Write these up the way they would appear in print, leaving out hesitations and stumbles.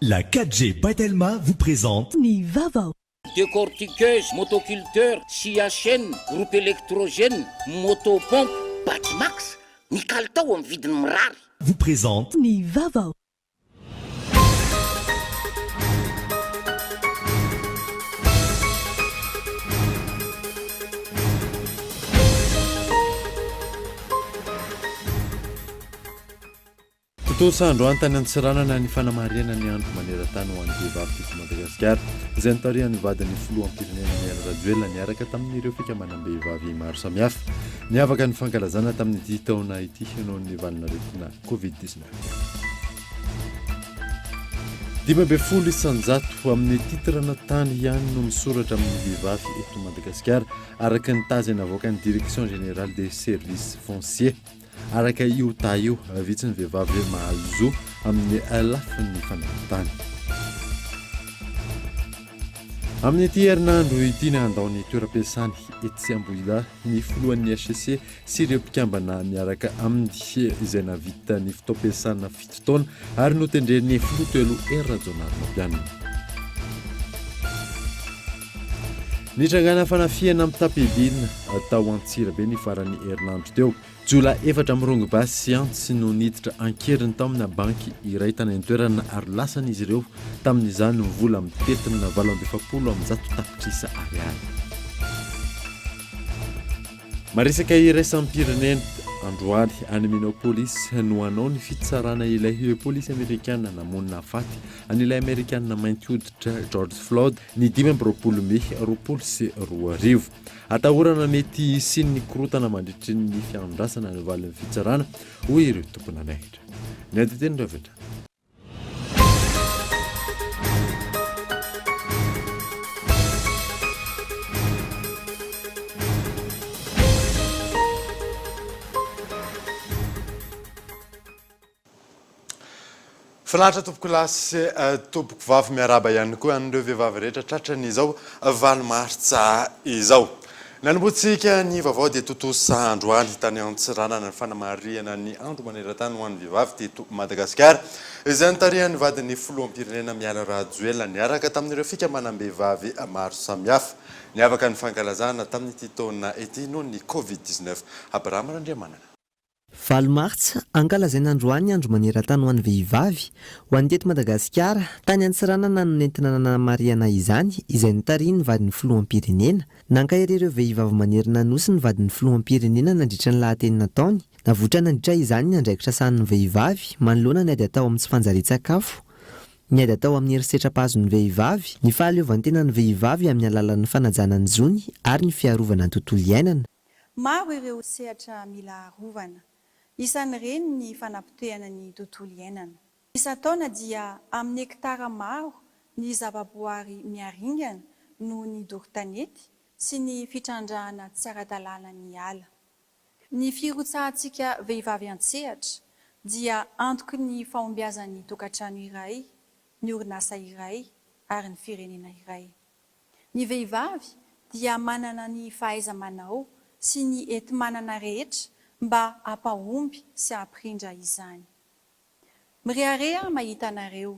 La 4G by Telma vous présente Ny vaovao. Décortiqueuse, motoculteur, scie à chaîne, groupe électrogène, moto pompe, Batimax, ny kalitao amin'ny vidiny mirary. Vous présente Ny vaovao. Tontosa androany tany Antsiranana ny fanamarihana ny andro maneran-tany ho an'ny vehivavy teto Madagasikara, izay notarihan'ny vadin'ny filoham-pirenena Mialy Rajoelina niaraka tamin'ireo fikambanam-behivavy maro samihafa. Niavaka ny fankalazana tamin'ity taona ity noho ny valanaretina Covid 19. 15% amin'ny titre-na tany ihany no misoratra amin'ny vehivavy eto Madagasikara, araka ny taha izay navoakan'ny Direction Générale des Services Fonciers. Araka io taha io, vitsy ny vehivavy mahazo zo amin'ny lafiny fananantany. Amin'ity herinandro ity, nandao ny toeram-piasany etsy Ambohidahy ny filohan'ny HCC sy ireo mpikambana miaraka aminy izay nahavita ny fotoam-piasana fito taona ary notendren'ny filoha teo aloha Hery Rajaonarimampianina. Nitrangana fanafihana mitam-piadiana tao Antsirabe ny faran'ny herinandro teo. Jiolahy efatra mirongo basy sy antsy no niditra an-keriny tao amina banky iray tany an-toerana ary lasan'izy ireo tamin'izany ny vola mitentina 148 tapitrisa ariary. Maresaka iraisam-pirenena, androany any Minneapolis no hanao ny fitsarana ilay polisy amerikana namono nahafaty an'ilay amerikana mainty hoditra George Floyd ny 25 mey 2020. Atahorana mety hisian'ny korontana mandritry ny fiandrasana ny valin'ny fitsarana, hoy ireo tompon'andraikitra. Ny andinteny ireo avy hatrany. Finaritra tompokolahy sy tompokovavy miarahaba ihany koa an'ireo vehivavy rehetra tratran'izao valo martsa izao. Nanombohantsika ny vaovao dia tontosa androany tany Antsiranana ny fanamarihana ny andro maneran-tany ho an'ny vehivavy teto Madagasikara izay notarihan'ny vadin'ny filoham-pirenena Mialy Rajoelina niaraka tamin'ireo fikambanam-behivavy maro samihafa. Niavaka ny fankalazana tamin'ity taona ity noho ny Covid 19. Abraham Randriamanana. Valo martsa, Ankalazaina androany ny andro maneran-tany ho an'ny vehivavy. Ho an'ny teto Madagasikara, tany Antsiranana no nentina nanamarihana izany, izay notarihin'ny vadin'ny filoham-pirenena. Nankahery ireo vehivavy manerana Nosy ny vadin'ny filoham-pirenena nandritra ny lahateny nataony. Navoitra nandritra izany ny andraikitra sahanin'ny vehivavy, manoloana ny ady atao amin'ny tsy fanjarian-tsakafo, ny ady atao amin'ny herisetra mpahazo ny vehivavy, ny fahaleovantenan'ny vehivavy amin'ny alalan'ny fanajana ny zony ary ny fiarovana ny tontolo iainana. Maro ireo sehatra mila arovana. Isan'ireny ny fanapotehana ny tontolo iainana. Isan-taona dia amin'ny hektara maro ny zavaboary miharingana noho ny doro tanety sy ny fitrandrahana tsy ara-dalàna ny ala. Ny firotsahantsika vehivavy an-tsehatra dia antoky ny fahombiazan'ny tokantrano iray, ny orinasa iray ary ny firenena iray. Ny vehivavy dia manana ny fahaiza-manao sy ny enti-manana rehetra mba hampahomby sy hampirindra izany. Mirehareha mahita anareo,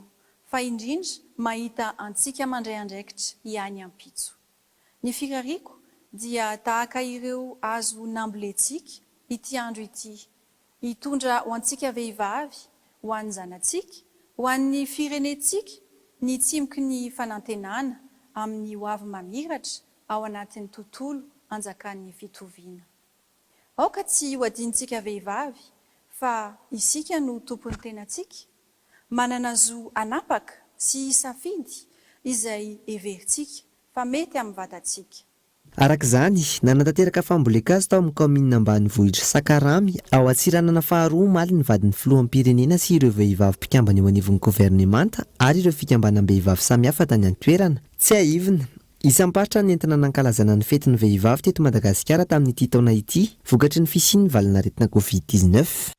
fa indrindra mahita antsika mandray andraikitra ihany ampitso. Ny firariako dia tahaka ireo hazo nambolentsika ity andro ity, Hitondra ho antsika vehivavy, ho an'ny zanatsika, ho an'ny firenentsika ny tsimoky ny fanantenana amin'ny ho avy mamiratra ao anatin'ny tontolo anjakan'ny fitoviana. Aoka tsy ho adinontsika vehivavy fa isika no tompon'ny tenantsika, manana zo hanapaka sy hisafidy izay heverintsika fa mety amin'ny vatantsika. Araka izany, nanatanteraka fambolen-kazo tao amin'ny kaominina ambanivohitr'i Sakaramy, ao Antsiranana faharoa omaly ny vadin'ny filoham-pirenena sy ireo vehivavy mpikambana eo anivon'ny governemanta ary ireo fikambanam-behivavy samihafa tany an-toerana. Tsiahivina, isam-paritra no nentina nankalazana ny fetin'ny vehivavy teto Madagasikara tamin'ity taona ity, vokatry ny fisian'ny valanaretina Covid 19.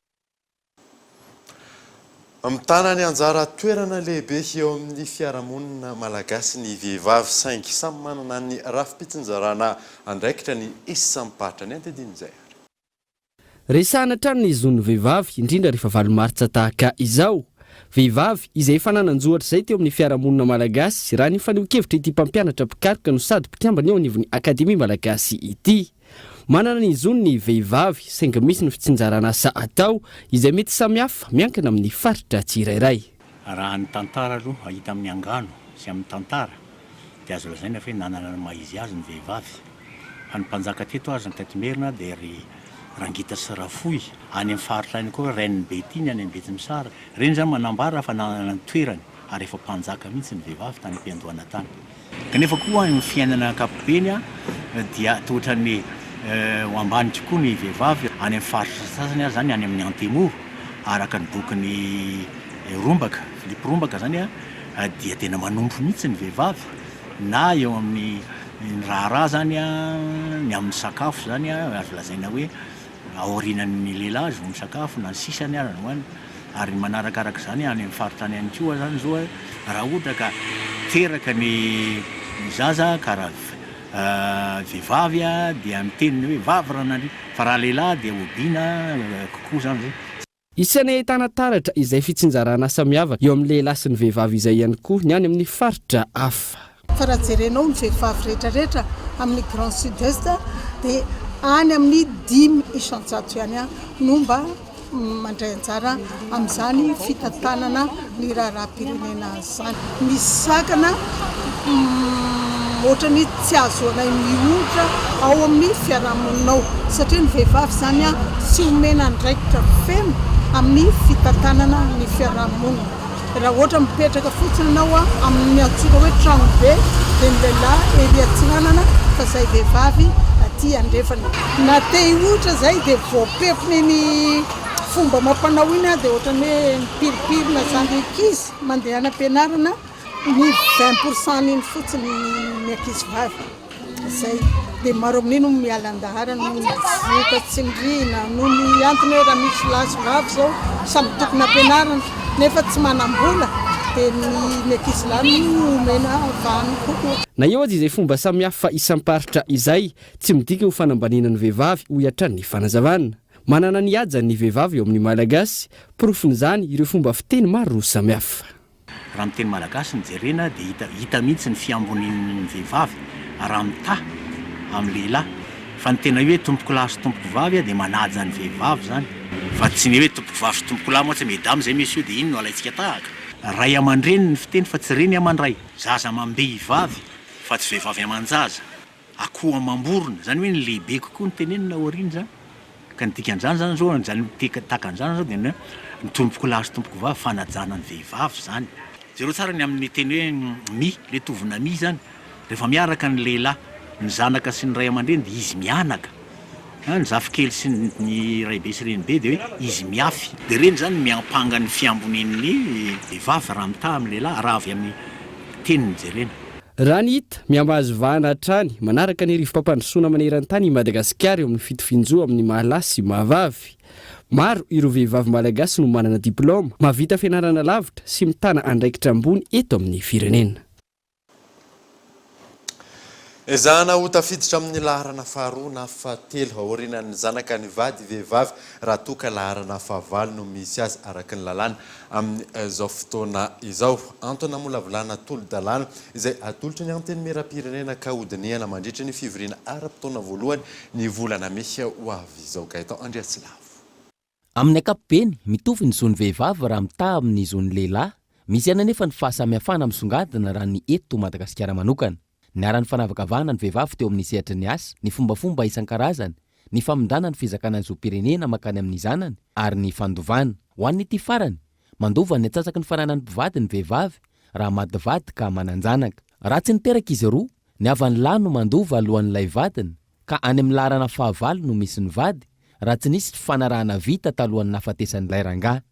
Mitana ny anjara toerana lehibe eo amin'ny fiarahamonina malagasy ny vehivavy saingy samy manana ny rafi-pitsinjarana andraikitra ny isam-paritra. Ny andinin'izay ary. Resahana hatrany ny zon'ny vehivavy, indrindra rehefa valo martsa tahaka izao. Vehivavy izay efa nanan-jo hatrizay teo amin'ny fiarahamonina malagasy, raha ny fanehoan-kevitra ity mpampianatra mpikaroka no sady mpikambana eo anivon'ny Akademia Malagasy ity. Manana ny zony ny vehivavy, saingy misy ny fitsinjarana asa atao, izay mety samihafa miankina amin'ny faritra tsirairay. Raha ny tantara aloha hita amin'ny angano sy amin'ny tantara dia azo lazaina fa hoe nanana ny maha izy azy ny vehivavy. Fa ny mpanjaka teto aza teto Merina dia ry Rangita sy Rafohy, any amin'ny faritra any koa Reine Betty ny any Betsimisara. Ireny izany manambara fa nanana ny toerany ary efa mpanjaka mihitsy ny vehivavy tany am-piandohana tany. Kanefa koa amin'ny fiainana ankapobeny dia toa ohatran'ny ho ambany kokoa ny vehivavy any amin'ny faritra sasany aza izany, any amin'ny Antemoro, araka ny bokin'i Rombaka, Philippe Rombaka izany dia tena manompo mihitsy ny vehivavy na eo amin'ny raharaha izany, ny amin'ny sakafo izany azo lazaina hoe aorianan'ny lehilahy izy vao misakafo na ny sisany ara no hoaniny. Ary ny manarakaraka izany any amin'ny faritra any ihany koa izany izao raha ohatra ka teraka ny zaza ka raha vehivavy dia miteny hoe vavy ranandria fa raha lehilahy dia hobiana kokoa izany izay. Isan'ny ahitana taratra izay fitsinjarana asa miavaka eo amin'ny lehilahy sy ny vehivavy izay ihany koa ny any amin'ny faritra hafa. Fa raha jerenao ny vehivavy rehetra rehetra amin'ny Grand Sud Est dia any amin'ny 5% ihany no mba mandray anjara amin'izany fitantanana ny raharaham-pirenena izany. Misy sakana ohatran'ny tsy ahazoanay mihoitra ao amin'ny fiarahamonina ao satria ny vehivavy izany tsy omena andraikitra feno amin'ny fitantanana ny fiarahamonina. Raha ohatra mipetraka fotsiny ianao amin'ny antsoina hoe tranobe dia ny lehilahy ery atsinanana fa izay vehivavy aty andrefana. Na te hihoitra izay dia voapefin'iny fomba amam-panao iny dia ohatran'ny hoe mipirimpirina izany ankizy mandeha any am-pianarana ny 20 pour cent n'iny fotsiny ny ankizy vavy izay dia maro amin'iny no miala an-daharana noho ny vohoka tsindriana noho ny antony hoe raha misy lahy sy vavy izao samy tokony ampianarina nefa tsy manam-bola dia ny ny ankizy lahy no omena vahana kokoa. Na eo aza izay fomba samihafa isam-paritra izay, tsy midika ho fanambaniana ny vehivavy, hoy hatrany ny fanazavana. Manana ny hajany ny vehivavy eo amin'ny Malagasy, porofon'izany ireo fomba fiteny maro samihafa. Raha amin'ny teny malagasy no jerena dia hita hita mihitsy ny fiambonian'ny vehivavy raha mitaha amin'ny lehilahy. Fa ny tena hoe tompokolahy sy tompokovavy dia manaja ny vehivavy izany. Fa tsy ny hoe tompokovavy sy tompokolahy mantsy mesdames et messieurs dia iny no alaintsika tahaka. Ray aman-dreny ny fiteny fa tsy reny aman-dray. Zaza amam-behivavy fa tsy vehivavy aman-jaza. Akoho amam-borona, izany hoe ny lehibe kokoa no tenenina aoriana izany. Ka ny dikan'izany izany izao, izany tahaka an'izany izao dia ny hoe ny tompokolahy sy tompokovavy, fanajana ny vehivavy izany. Jereo tsara ny amin'ny teny hoe mi, ilay tovona mi izany, rehefa miaraka ny lehilahy, ny zanaka sy ny ray aman-dreny dia izy mianaka, ny zafikely sy ny raibe sy renibe dia hoe izy miafy. Dia ireny izany miampanga ny fiambonian'ny vehivavy raha mitaha amin'ny lehilahy, raha avy amin'ny teny no jerena. Raha ny hita, mihamahazo vahana hatrany, manaraka ny rivo-pampandrosoana maneran-tany i Madagasikara eo amin'ny fitovian-jo amin'ny maha lahy sy maha vavy. Maro ireo vehivavy malagasy no manana diplaoma, mahavita fianarana lavitra sy mitana andraikitra ambony eto amin'ny firenena. Ezahana ho tafiditra amin'ny laharana faharoa na fahatelo aorianan'ny zanaka ny vady vehivavy raha toa ka laharana fahavalo no misy azy araka ny lalàna amin'izao fotoana izao. Antony namolavolana tolo-dalàna izay atolotry ny Antenimierampirenena ka hodinihana mandritra ny fivoriana ara-potoana voalohany ny volana mey ho avy izao. Gaëtan Andriatsilavo. Amin'ny ankapobeny, mitovy ny zon'ny vehivavy raha mitaha amin'ny zon'ny lehilahy. Misy ihany anefa ny fahasamihafana misongadina raha ny eto Madagasikara manokana. Niharan'ny fanavakavahana ny vehivavy teo amin'ny sehatry ny asa, ny fombafomba isan-karazany, ny famindrana ny fizakana ny zom-pirenena mankany amin'ny zanany ary ny fandovana. Ho an'ity farany, mandova ny antsasaky ny fananan'ny mpivady ny vehivavy raha maty vady ka manan-janaka. Raha tsy niteraka izy roa, ny havan'ny lahy no mandova alohan'ilay vadiny, ka any amin'ny laharana fahavalo no misy ny vady, raha tsy nisy fifanarahana vita talohan'ny nahafatesan'ilay rangahy.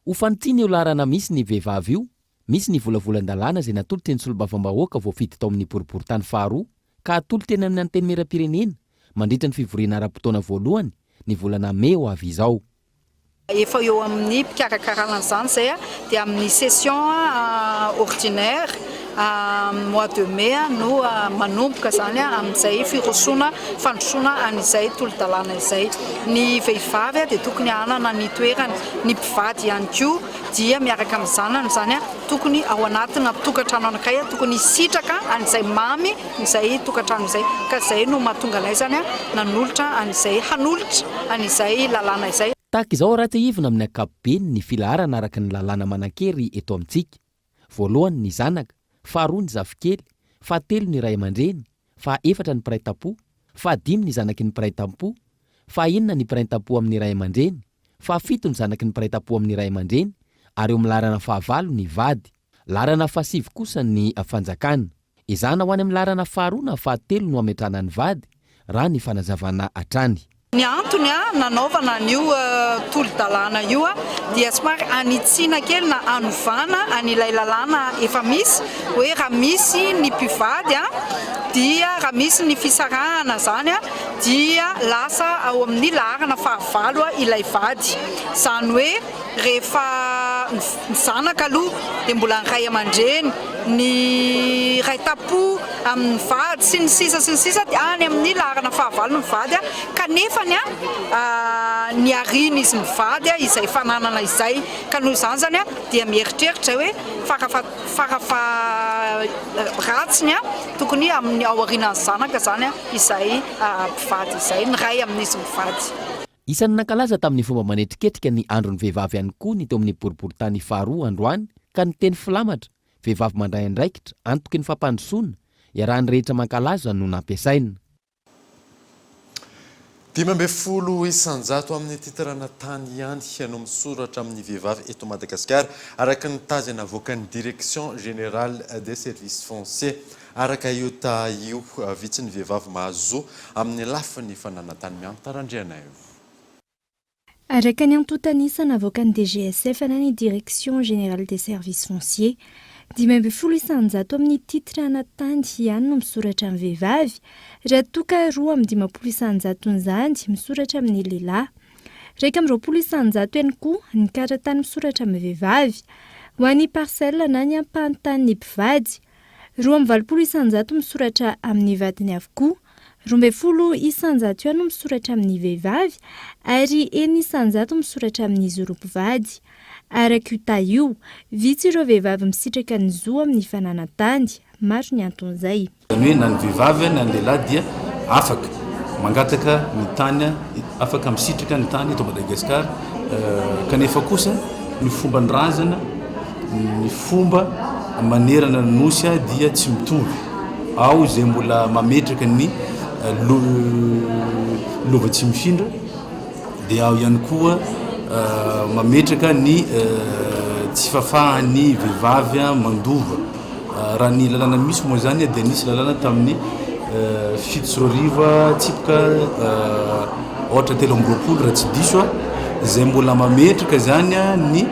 Ho fanitsiana io laharana misy ny vehivavy io, Misy ny volavolan-dalàna izay natolotry ny solombavambahoaka voafidy tao amin'ny boriborintany faharoa ka hatolotra eny amin'ny Antenimierampirenena mandritra ny fivoriana ara-potoana voalohany ny volana mey ho avy izao. Efa eo amin'ny mpikarakarana an'izany izay dia amin'ny session ordinaire. mois de mai no manomboka izany amin'izay firosoana fandrosoana an'izay tolo-dalàna izay. Ny vehivavy dia tokony hanana ny toerany, ny mpivady ihany koa dia miaraka amin'ny zanany izany tokony ao anatina tokantrano anankiray tokony hisitraka an'izay mamy izay tokantrano izay ka izay no mahatonga anay izany nanolotra an'izay hanolotra an'izay lalàna izay. Tahaka izao raha tsiahivina amin'ny ankapobeny ny filaharana araka ny lalàna manan-kery eto amintsika. Voalohany ny zanaka, faharoa ny zafikely, fahatelo ny ray aman-dreny, fahaefatra ny mpiray tampo, fahadimy ny zanaky ny mpiray tampo, fahaenina ny mpiray tampo amin'ny ray aman-dreny, fahafito ny zanaky ny mpiray tampo amin'ny ray aman-dreny ary eo amin'ny laharana fahavalo ny vady. Laharana fahasivy kosa ny fanjakana. Ezahana ho any amin'ny laharana faharoa na fahatelo no hametrahana ny vady, raha ny fanazavana hatrany. Ny antony nanaovana an'io tolo-dalàna io dia somary hanitsiana kely na hanovana an'ilay lalàna efa misy hoe raha misy ny mpivady dia raha misy ny fisarahana izany dia lasa ao amin'ny laharana fahavalo ilay vady. Izany hoe rehefa ny zanaka aloha dia mbola ny ray aman-dreny, ny ray tampo amin'ny vady sy ny sisa sy ny sisa dia any amin'ny laharana fahavalo ny vady kanefany niarian'izy mivady izay fananana izay ka noho izany izany dia mieritreritra izay hoe farafa farafa ratsiny tokony amin'ny ao aorianan'ny zanaka izany izay mpivady izay ny ray amin'izy mivady. Isan'ny nankalaza tamin'ny fomba manetriketrika ny andron'ny vehivavy ihany koa ny teo amin'ny boriborintany faharoa androany ka ny teny filamatra, vehivavy mandray andraikitra, antoky ny fampandrosoana, iarahan'ny rehetra mankalaza no nampiasaina. 15% amin'ny titrana tany ihany no misoratra amin'ny vehivavy eto Madagasikara, araka ny tazy navoakan'ny Direction Générale des Services Fonciers. Araka io taha io, vitsy ny vehivavy mahazo zo amin'ny lafiny fananan-tany Mianta Randrianaivo. Araka ny antontan'isa navoakan'ny DGSF na ny Direction Générale des Services Fonciers, 15% amin'ny titre ana tany ihany no misoratra amin'ny vehivavy, raha toa ka 52 isan-jaton'izany misoratra amin'ny lehilahy. 21% ihany koa ny kara-tany misoratra amin'ny vehivavy. Ho an'ny parcelle na ny ampahan-tanin'ny mpivady, 82% misoratra amin'ny vadiny avokoa, 12% ihany no misoratra amin'ny vehivavy ary 6% misoratra amin'izy roa mpivady. Araka io taha io, vitsy ireo vehivavy misitraka ny zo amin'ny fananan-tany. Maro ny anton'izay. Izany hoe na ny vehivavy na ny lehilahy dia afaka mangataka ny tany, afaka misitraka ny tany eto Madagasikara kanefa kosa ny fomban-drazana, ny fomba manerana ny Nosy dia tsy mitovy. Ao izay mbola mametraka ny lova tsy mifindra, dia ao ihany koa mametraka ny tsy fahafahan'ny vehivavy mandova. Raha ny lalàna misy moa izany dia nisy lalàna tamin'ny 2007 tsipika aotra 23 raha tsy diso aho, izay mbola mametraka izany ny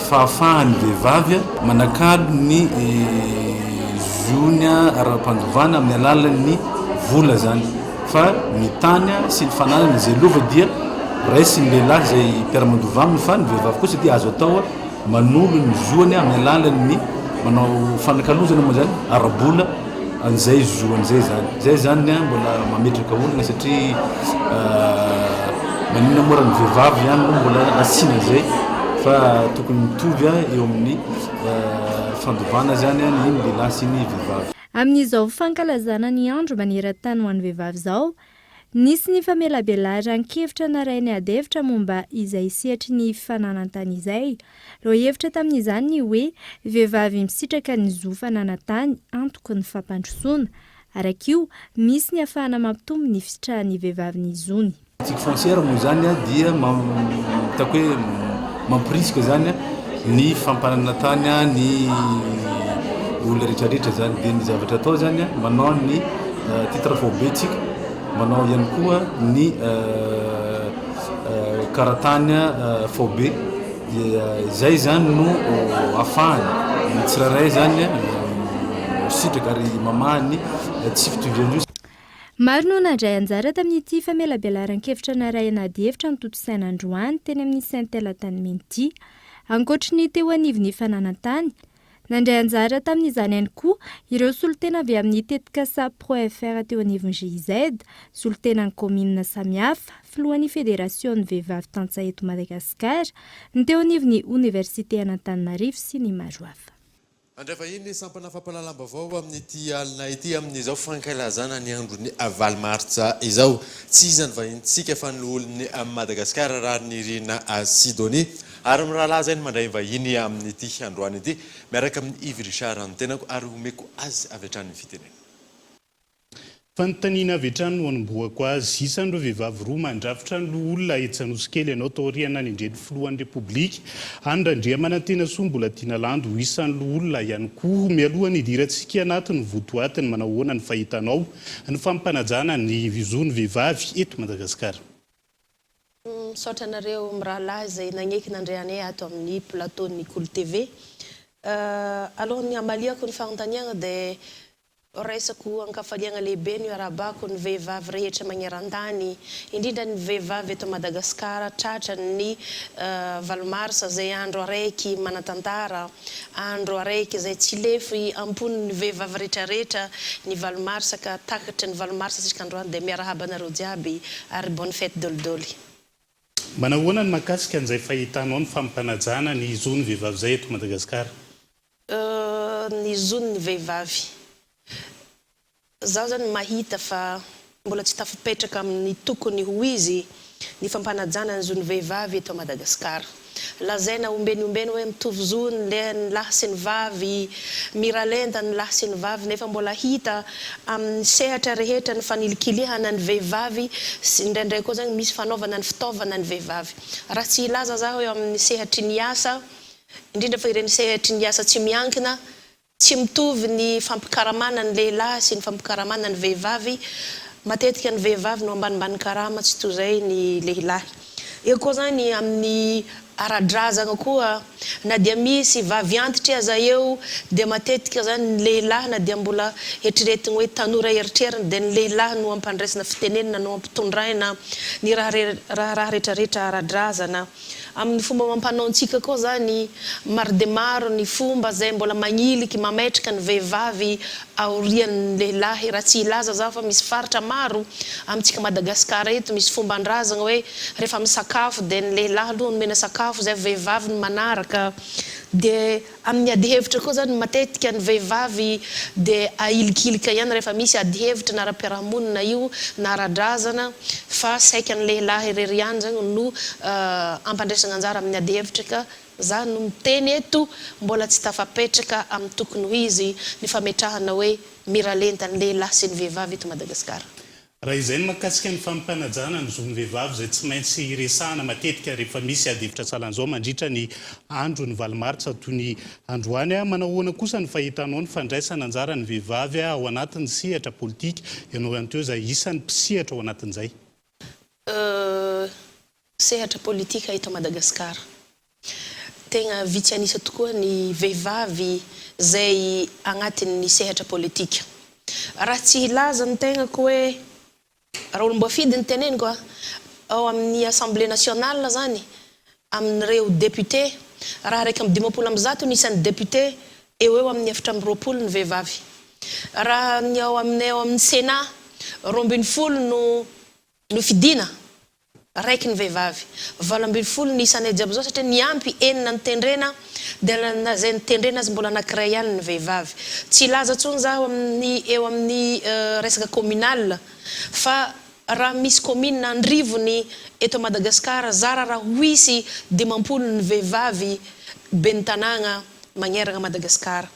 fahafahan'ny vehivavy manakalo ny zony ara-pandovana amin'ny alalan'ny vola izany fa ny tany sy ny fananana izay lova dia raisin'ny lehilahy izay mpiara-mandova aminy fa ny vehivavy kosa dia azo atao manolo ny zoany amin'ny alalan'ny manao fanakalozana moa izany ara-bola an'izay zoany izay izany. Izay izany mbola mametraka olana satria maninona moa raha ny vehivavy ihany no mbola asiana izay fa tokony mitovy eo amin'ny fandovana izany ny lehilahy sy ny vehivavy. Amin'izao fankalazana ny andro maneran-tany ho an'ny vehivavy izao, Nisy ny famelabelaran-kevitra narahin'ny adihevitra momba izay sehatry ny fananan-tany izay. Lohahevitra tamin'izany ny hoe Vehivavy misitraka ny zo fananan-tany antoky ny fampandrosoana. Araka io, misy ny afahana mampitombo ny fisitrahan'ny vehivavy ny zony. Politique foncière moa izany dia hitako hoe mamporisika izany ny fampananana tany ny olona rehetrarehetra izany. Dia ny zavatra atao izany manao ny Titre faobe tsika, manao ihany koa ny karatany faobe dia izay izany no ahafahany ny tsirairay izany misitraka ary mamaha ny tsy fitovian-jo. Maro no nandray anjara tamin'ity famelabelaran-kevitra narahina adihevitra notontosaina androany teny amin'ny Saint Antanimena ity. Ankoatry ny teo anivon'ny fananan-tany, Nandray anjara tamin'izany ihany koa ireo solontena avy amin'ny tetikasa ProFR teo anivon'ny GIZ, solontenan'ny kaominina samihafa, filohan'ny federasion'ny vehivavy tantsaha eto Madagasikara, ny teo anivon'ny oniversite an'Antananarivo sy ny maro hafa. Handray vahiny ny sampana fampahalalam-baovao amin'ity alina ity amin'izao fankalazana ny andron'ny valo martsa izao. Tsy iza ny vahinintsika fa ny loholon'i Madagasikara Raharinirina Sidonie. Ary mirahalahy izay no mandray vahiny amin'ity androany ity miaraka amin'i Yves Richard ny tenako ary homeko azy avy hatrany ny fitenenana. Fanontaniana avy hatrany no hanombohako azy. Isan'ireo vehivavy roa mandrafitra ny loholona etsy Anosikely ianao taorian'ny nanendren'ny filohan'ny Repoblika an'i Randriamanantenasoa Mbolatiana Landy ho isan'ny loholona ihany koa. Mialoha ny hidirantsika anatin'ny votoatiny, manao ahoana ny fahitanao ny fampanajana ny zon'ny vehivavy eto Madagasikara? Misaotra anareo mirahalahy izay nagneky nandray anay ato amin'ny plateau ny Kolo TV. Alohan'ny hamaliako ny fanontaniagna dia raisako ankafaliagna lehibe ny iarahabako ny vehivavy rehetra magneran-tany, indrindra ny vehivavy eto Madagasikara tratra ny valo marsa izay andro araiky manan-tantara, andro araiky izay tsy lefy ampon'ny vehivavy retraretra ny valo marsa ka takatry ny valo marsa tsika androany dia miarahaba anareo jiaby ary bonne fête dolidoly. Manahoana ny mahakasika an'izay fahitanao ny fampanajana ny zon'ny vehivavy izay eto Madagasikara? Ny zon'ny vehivavy. Zaho zany mahita fa mbola tsy tafipetraka amin'ny tokony ho izy ny fampanajana ny zon'ny vehivavy eto Madagasikara. Lazaina ombeny ombeny hoe mitovy zo ny ny lahy sy ny vavy, miralenta ny lahy sy ny vavy nefa mbola hita amin'ny sehatra rehetra ny fanilikilihana ny vehivavy sy indraindray koa zany misy fanaovana ny fitaovana ny vehivavy. Raha tsy hilaza zaho eo amin'ny sehatry ny asa, indrindra fa ireny sehatry ny asa tsy miankina, Tsy mitovy ny fampikaramana ny lehilahy sy ny fampikaramana ny vehivavy, matetika ny vehivavy no ambanimbany karama tsy toy izay ny lehilahy. Eo koa izany amin'ny ara-drazana koa na dia misy vavy antitry aza eo dia matetika izany ny lehilahy na dia mbola eritreretigny hoe tanora eritreriny dia ny lehilahy no ampandraisina fitenenana no ampitondraina ny raharaha retraretra ara-drazana. Amin'ny fomba amam-panaontsika koa zany, maro dia maro ny fomba izay mbola magniliky, mametraka ny vehivavy aorian'ny lehilahy. Raha tsy hilaza zaho fa misy faritra maro amintsika Madagascar eto misy fomban-drazagna hoe rehefa misakafo dia ny lehilahy aloha no omena sakafo izay vehivavy no manaraka. Dia Amin'ny ady hevitra koa zany matetika ny vehivavy dia ahilikilika ihany rehefa misy ady hevitra na ara-piarahamonina io na ara-drazana fa saika ny lehilahy irery ihany zany no ampandraisana anjara amin'ny ady hevitra ka za no miteny eto mbola tsy tafapetraka amin'ny tokony ho izy ny fametrahana hoe miralenta ny lehilahy sy ny vehivavy eto Madagasikara. Raha izay ny mahakasika ny fampanajana ny zon'ny vehivavy izay tsy maintsy resahana matetika rehefa misy adihevitra sahalan'izao mandritra ny andron'ny valo martsa toy ny androany, manao ahoana kosa ny fahitanao ny fandraisana anjara ny vehivavy ao anatin'ny sehatra politika, ianao ihany teo izay isan'ny mpisehatra ao anatin'izay? Sehatra politika eto Madagasikara. Tegna vitsy an'isa tokoa ny vehivavy zay agnatin'ny sehatra politika. Raha tsy hilaza ny tegnako hoe raha olom-boafidy ny teneniko a, ao amin'ny Assemblée nationale zany, amin'ireo députés, raha 151 ny isan'ny députés, eo ho eo amin'ny 24 ny vehivavy. Raha ny ao aminay ao amin'ny Sénat, 12 no nofidina. Raiky ny vehivavy. 18 ny isanay jiaby zao satria niampy enina notendrena dia na zay notendrena aza mbola anakiray ihany ny vehivavy. Tsy hilaza tsony zaho amin'ny eo amin'ny resaka communal fa raha misy commune andrivony eto Madagascar zara raha ho hisy 50 ny vehivavy ben'ny tanàgna magneragna Madagascar.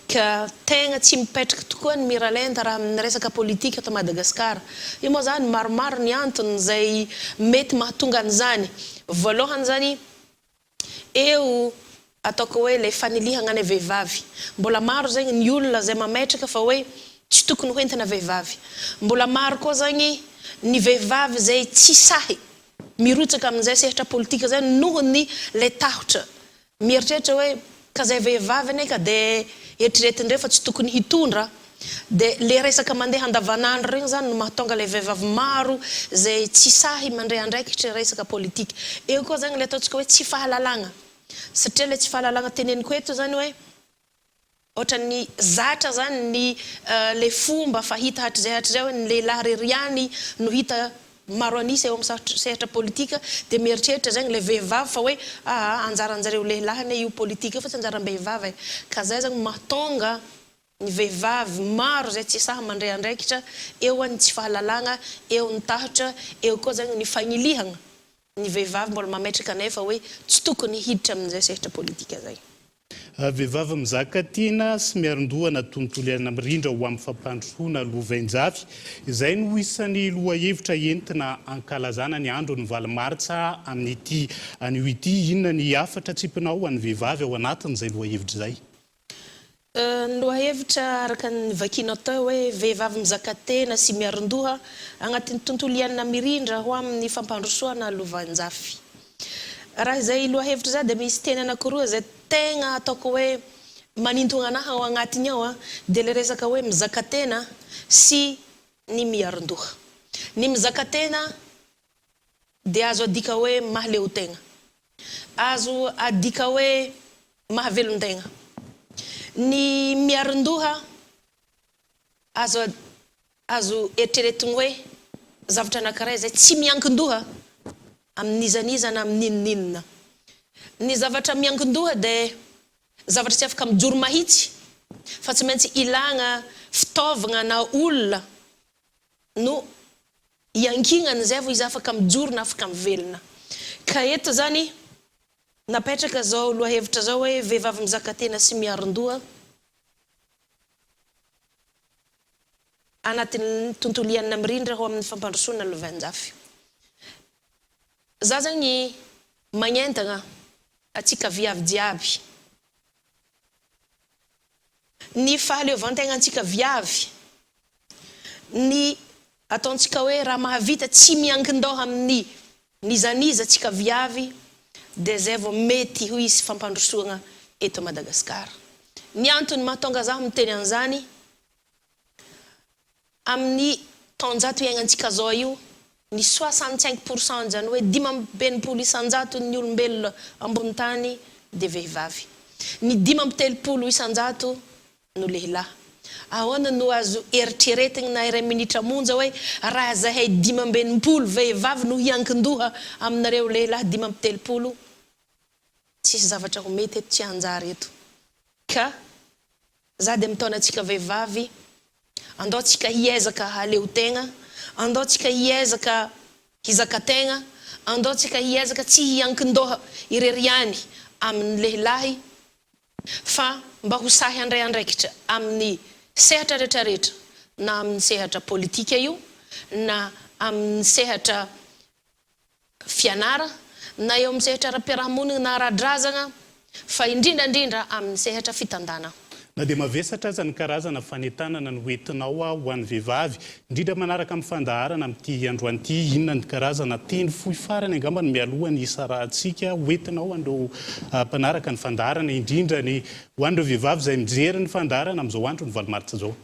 Ka tegna tsy mipetraka tokoa ny miralenta raha amin'ny resaka politika eto Madagasikara. Io moa zany maromaro ny antony izay mety mahatonga an'izany. Voalohany zany eo ataoko hoe le fanilihagna ny vehivavy. Mbola maro zegny ny olona izay mametraka fa hoe tsy tokony ho entina vehivavy. Mbola maro koa zagny ny vehivavy izay tsy sahy mirotsaka amin'izay sehatra politika zay noho ny le tahotra Mieritreritra hoe ka zay vehivavy anie ka de eritreretindreo fa tsy tokony hitondra de le resaka mandeha andavanandro regny zany no mahatonga le vehivavy maro zay tsy sahy mandray andraikitra resaka politika. Eo koa zagny le ataontsika hoe tsy fahalalagna satria le tsy fahalalagna teneniko eto zany hoe. Ohatran'ny zatra zany ny le fomba fahita hatrizay hatrizay hoe ny lehilahy rery ihany no hita maro an'isa eo amin'ny sehatra politika dia mieritreritra zegny le vehivavy fa hoe aa anjaranjareo lehilahy anie io politika io fa tsy anjaram-behivavy e! Ka zay zany mahatonga ny vehivavy maro zay tsy sahy mandray andraikitra, eo ny tsy fahalalagna, eo ny tahotra, eo koa zegny ny fagnilihagna ny vehivavy mbola mametraka anefa hoe tsy tokony hiditra amin'izay sehatra politika zay. Vehivavy mizaka tena sy miarin-doha anaty tontolo iainana mirindra ho amin'ny fampandrosoana lovainjafy. Izay no isan'ny lohahevitra entina ankalazana ny andron'ny valo martsa amin'ity anio ity. Inona ny hafatra tsipinao ho an'ny vehivavy ao anatin'izay lohahevitra izay? Ny lohahevitra araka ny vakianao teo hoe Vehivavy mizaka tena sy miarin-doha agnatin'ny tontolo iainana mirindra ho amin'ny fampandrosoana lovainjafy. Raha izay lohahevitra izay dia misy teny anankiroa izay tegna ataoko hoe manintogna anahy ao agnatiny ao dia ilay resaka hoe mizaka tena sy ny miarin-doha. Ny mizaka tena dia azo adika hoe mahaleotegna. Azo adika hoe mahavelon-tegna. Ny miarin-doha azo azo eritreretigny hoe zavatra anankiray izay tsy miankin-doha amin'iza n'iza na amin'inon'inona. Ny zavatra miankin-doha dia zavatra tsy afaka mijoro mahitsy fa tsy maintsy ilagna fitaovagna na olona no iankinany izay vao izy afaka mijoro na afaka mivelona. Ka eto izany napetraka izao lohahevitra izao hoe vehivavy mizaka tena sy miaron-doha anatin'ny tontolo iainana mirindra ho amin'ny fampandrosoana lovainjafy. Za zagny magnentagna atsika viavy jiaby. Ny fahaleovantegnantsika viavy, ny ataontsika hoe raha mahavita tsy miankin-doha amin'ny n'iza n'iza tsika viavy dia zay vao mety ho hisy fampandrosoagna eto Madagascar. Ny antony mahatonga zaho miteny an'izany, Amin'ny taonjato iainantsika zao io, ny 65 pour cent izany hoe 65 isan-jaton'ny olombelona ambony tany dia vehivavy. Ny 35 isan-jato no lehilahy. Ahoana no azo eritreretigny na iray minitra monja hoe raha zahay 65 vehivavy no hiankin-doha aminareo lehilahy 35, tsisy zavatra ho mety eto tsy hanjary eto. Ka Za dia mitaona antsika vehivavy, andao tsika hiezaka hahaleo tegna, andao tsika hiezaka hizaka tegna, andao tsika hiezaka tsy hiankin-doha irery ihany amin'ny lehilahy fa mba ho sahy handray andraikitra amin'ny sehatra retraretra na amin'ny sehatra politika io na amin'ny sehatra fianara, na eo amin'ny sehatra ara-piarahamonigna na ara-drazagna, fa indrindra indrindra amin'ny sehatra fitandana. Na dia mavesatra aza ny karazana fanentanana noentinao ho an'ny vehivavy, indrindra manaraka amin'ny fandaharana amin'ity androany ity, inona ny karazana teny fohy farany angamba no mialoha ny hisarahantsika hoentinao ho an'ireo mpanaraka ny fandaharana, indrindra ny ho an'ireo vehivavy izay mijery ny fandaharana amin'izao andron'ny valo martsa izao?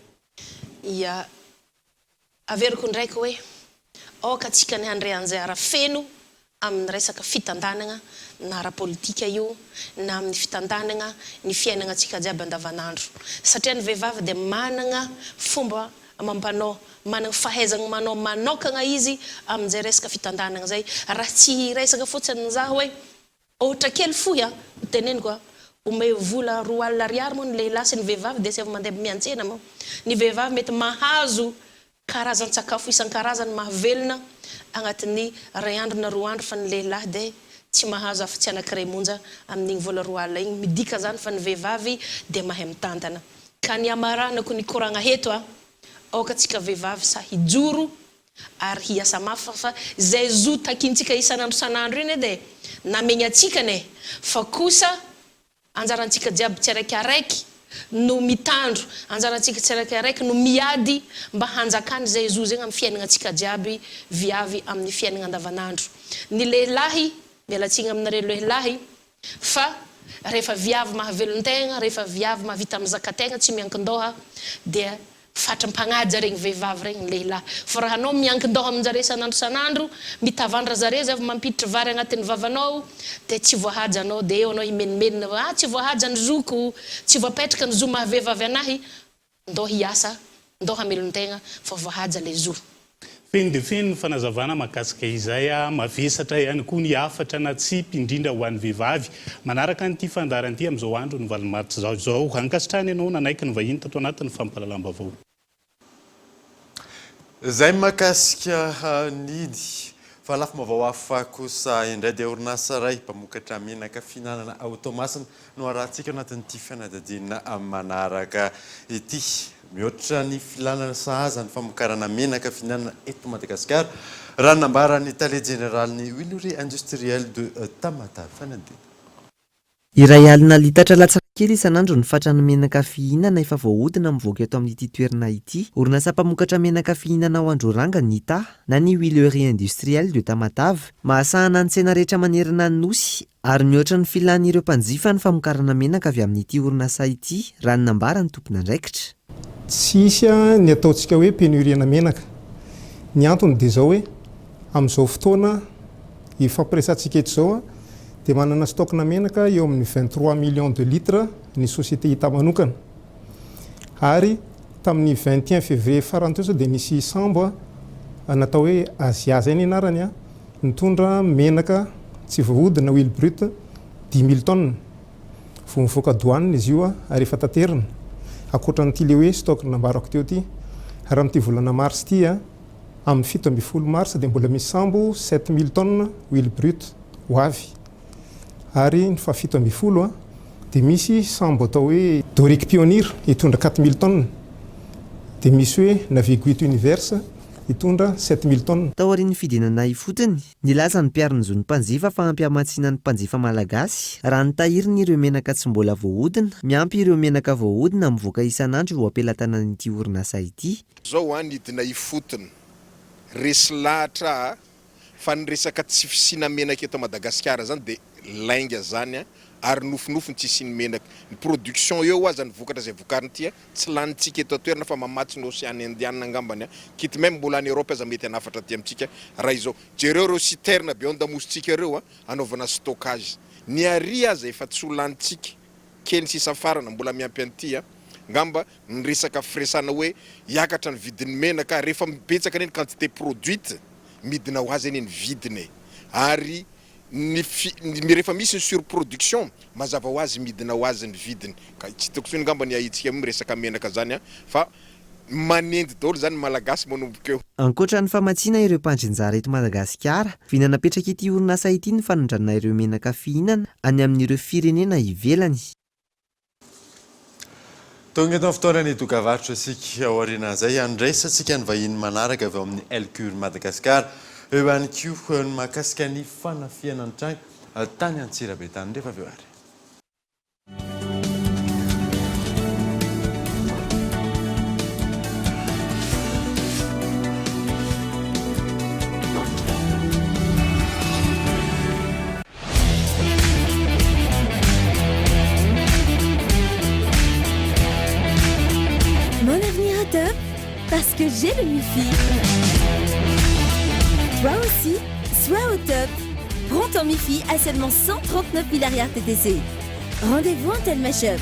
Ia. Averiko indraiky hoe, aoka tsika ny handray anjara feno amin'ny resaka fitantanagna na ara-politika io na amin'ny fitantanagna ny fiainagnantsika jiaby andavanandro. Satria ny vehivavy dia managna fomba amam-panao, managna fahaizagna manao manokagna izy amin'izay resaka fitantanagna zay. Raha tsy hiresaka fotsiny za hoe, Ohatra kely fohy a, ho teneniko a, omeo vola 20 ariary moa ny lehilahy sy ny vehivavy dia asaivo mandeha miantsena moa. Ny vehivavy mety mahazo karazan-tsakafo isan-karazany mahavelona agnatin'ny iray andro na roa andro fa ny lehilahy dia tsy mahazo afa-tsy anankiray monja amin'igny vola 20 igny. Midika zany fa ny vehivavy dia mahay mitantana. Ka ny hamaranako ny koragna eto a, aoka tsika vehivavy sahy hijoro ary hiasa mafy fa izay zo takintsika isan'andro isan'andro iny edy e, namegny antsika anie fa kosa anjarantsika jiaby tsiaraikiaraiky no mitandro, anjarantsika tsiaraikiaraiky no miady mba hanjakany izay zo zegny amin'ny fiainagnantsika jiaby viavy amin'ny fiainagna andavanandro. Ny lehilahy, miala tsigny aminareo lehilahy fa rehefa viavy mahavelon-tegna, rehefa viavy mahavita mizaka tegna tsy miankin-doha dia. Fatra mpagnaja regny vehivavy regny ny lehilahy. Fa raha anao miankin-doha amin-jare isan'andro isan'andro, mitavandra zare zay vao mampiditra vary agnatin'ny vavanao, dia tsy voahaja anao, dia eo anao himenomenona hoe ah tsy voahaja ny zoko, tsy voapetraka ny zo maha vehivavy anahy, ndao hiasa, ndao hamelon-tegna fa voahaja le zo. Feno dia feno ny fanazavana mahakasika izay, mavesatra ihany koa ny hafatra natsipy indrindra ho an'ny vehivavy manaraka an'ity fandaharana ity amin'izao andron'ny valo martsa izao. Ankasitrahana ianao nanaiky ny vahiny tato anatin'ny fampahalalam-baovao. Izay mahakasika ny fa lafim-baovao hafa kosa indray dia orinasa iray mpamokatra menaka fihinanana ao Toamasina no arahantsika ao anatin'ity fanadihadiana manaraka ity. Mihoatra ny filàna sahaza ny famokarana menaka fihinanana eto Madagasikara, raha ny nambaran'ny tale jeneralin'ny Huilerie Industrielle de Tamatave. Fanadihadiana. 1000 litatra latsaka kely isan'andro ny fatran'ny menaka fihinana efa voahodina mivoaka eto amin'ity toerana ity. Orinasa mpamokatra menaka fihinana ao Androranga ny ita na ny Huilerie Industrielle de Tamatave. Mahasahana ny tsena rehetra manerana ny Nosy ary mihoatra ny filan'ireo mpanjifa ny famokarana menaka avy amin'ity orinasa ity raha ny nambaran'ny tompon'andraikitra. Tsy hisy ny ataontsika hoe pénurie-na menaka. Ny antony dia izao hoe amin'izao fotoana ifampiresahantsika eto izao dia manana stock-na menaka eo amin'ny 23 millions de litres ny société Ita manokana. Ary tamin'ny 21 février farany teo izao dia nisy sambo natao hoe Asia izay ny anarany nitondra menaka tsy voahodina, huile brute, 5000 tonnes. Vao mivoaka douane izy io ary efa taterina, ankoatra an'ity le hoe stock nambarako teo ity. Ary amin'ity volana mars ity, amin'ny 17 mars dia mbola misy sambo 7000 tonnes huile brute ho avy. Ary ny faha 17 dia misy sambo atao hoe Doric Pioneer hitondra 4000 tonnes. Dia misy hoe Naviguit Universe hitondra 7000 tonnes. Taorian'ny fidinana ifotony, Nilaza ny mpiaro ny zon'ny mpanjifa fa ampy hamatsiana ny mpanjifa malagasy raha ny tahiriny ireo menaka tsy mbola voahodina, miampy ireo menaka voahodina mivoaka isan'andro eo am-pelatanan'ity orinasa ity. Zao an nidina ifotony, resy lahatra a fa ny resaka tsy fisiana menaka eto Madagasikara zany de lainga zany an, ary nofinofy ny tsy hisian'ny menaka, ny production eo aza ny vokatra zay vokariny ty an tsy lanintsika eto an-toerana fa mamatsy ny ocean Indian angambany an, quitte meme mbola any Europe aza mety hanafatra aty amintsika raha izao, jereo ireo citerne be ao an-damosintsika ireo an, anaovana stockage, ny ary aza efa tsy ho lanintsika, kely sisa farana mbola miampy an'ity an, ngamba ny resaka firesana hoe hiakatra ny vidin'ny menaka, rehefa betsaka anie ny quantité produite midina ho azy anie ny vidiny e, ary ny fi, ny rehefa misy ny surproduction mazava ho azy midina ho azy ny vidiny, ka tsy hitako intsony angamba ny ahiantsika miresaka menaka zany an, fa manendy daholo zany ny malagasy manomboka eo. Ankoatra ny famatsiana ireo mpandrinjara eto Madagasikara, vina napetrak'ity orinasa ity ny fanondranana ireo menaka fihinana any amin'ireo firenena ivelany. Tonga eto amin'ny fotoanan'ny dokavarotra isika. Aorianan'izay, handraisantsika ny vahiny manaraka avy ao amin'ny Elcure Madagascar. Eo ihany koa ny mahakasika ny fanafihana nitranga tany Antsirabe tany rehefa avy eo ary. Mon avenir au top parce que j'ai le wifi. Toi aussi, sois au top. Prends ton Mifi à seulement 139 000 TTC. Rendez-vous en Telma Shop.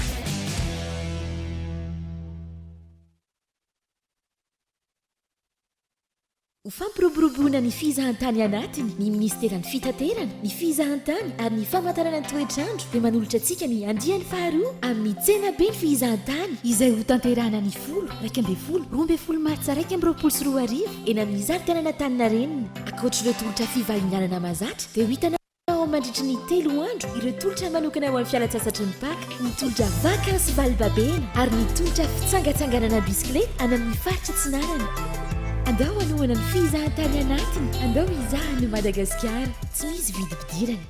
Ho fampiroboroboana ny fizahantany anatiny, ny Minisiteran'ny Fitaterana, ny Fizahantany ary ny Famantarana ny Toetr'andro dia manolotra antsika ny andiany faharoa amin'ny Tsenaben'ny Fizahantany izay hotanterahana ny folo, 11, 12 martsa 2021 eny amin'ny zaridainan'Antaninarenina. Ankoatr'ireo tolotra fivahinianana mahazatra dia ho hitanao Ao mandritry ny telo andro ireo tolotra manokana ho an'ny fialantsasatry ny Paka, ny tolotra vakansy valibabena ary ny tolotra fitsangatsanganana bisikileta any amin'ny faritra Atsinanana. Andao hanohana ny fizahantany anatiny, andao hizaha an'i Madagasikara, tsy misy vidim-pidirana.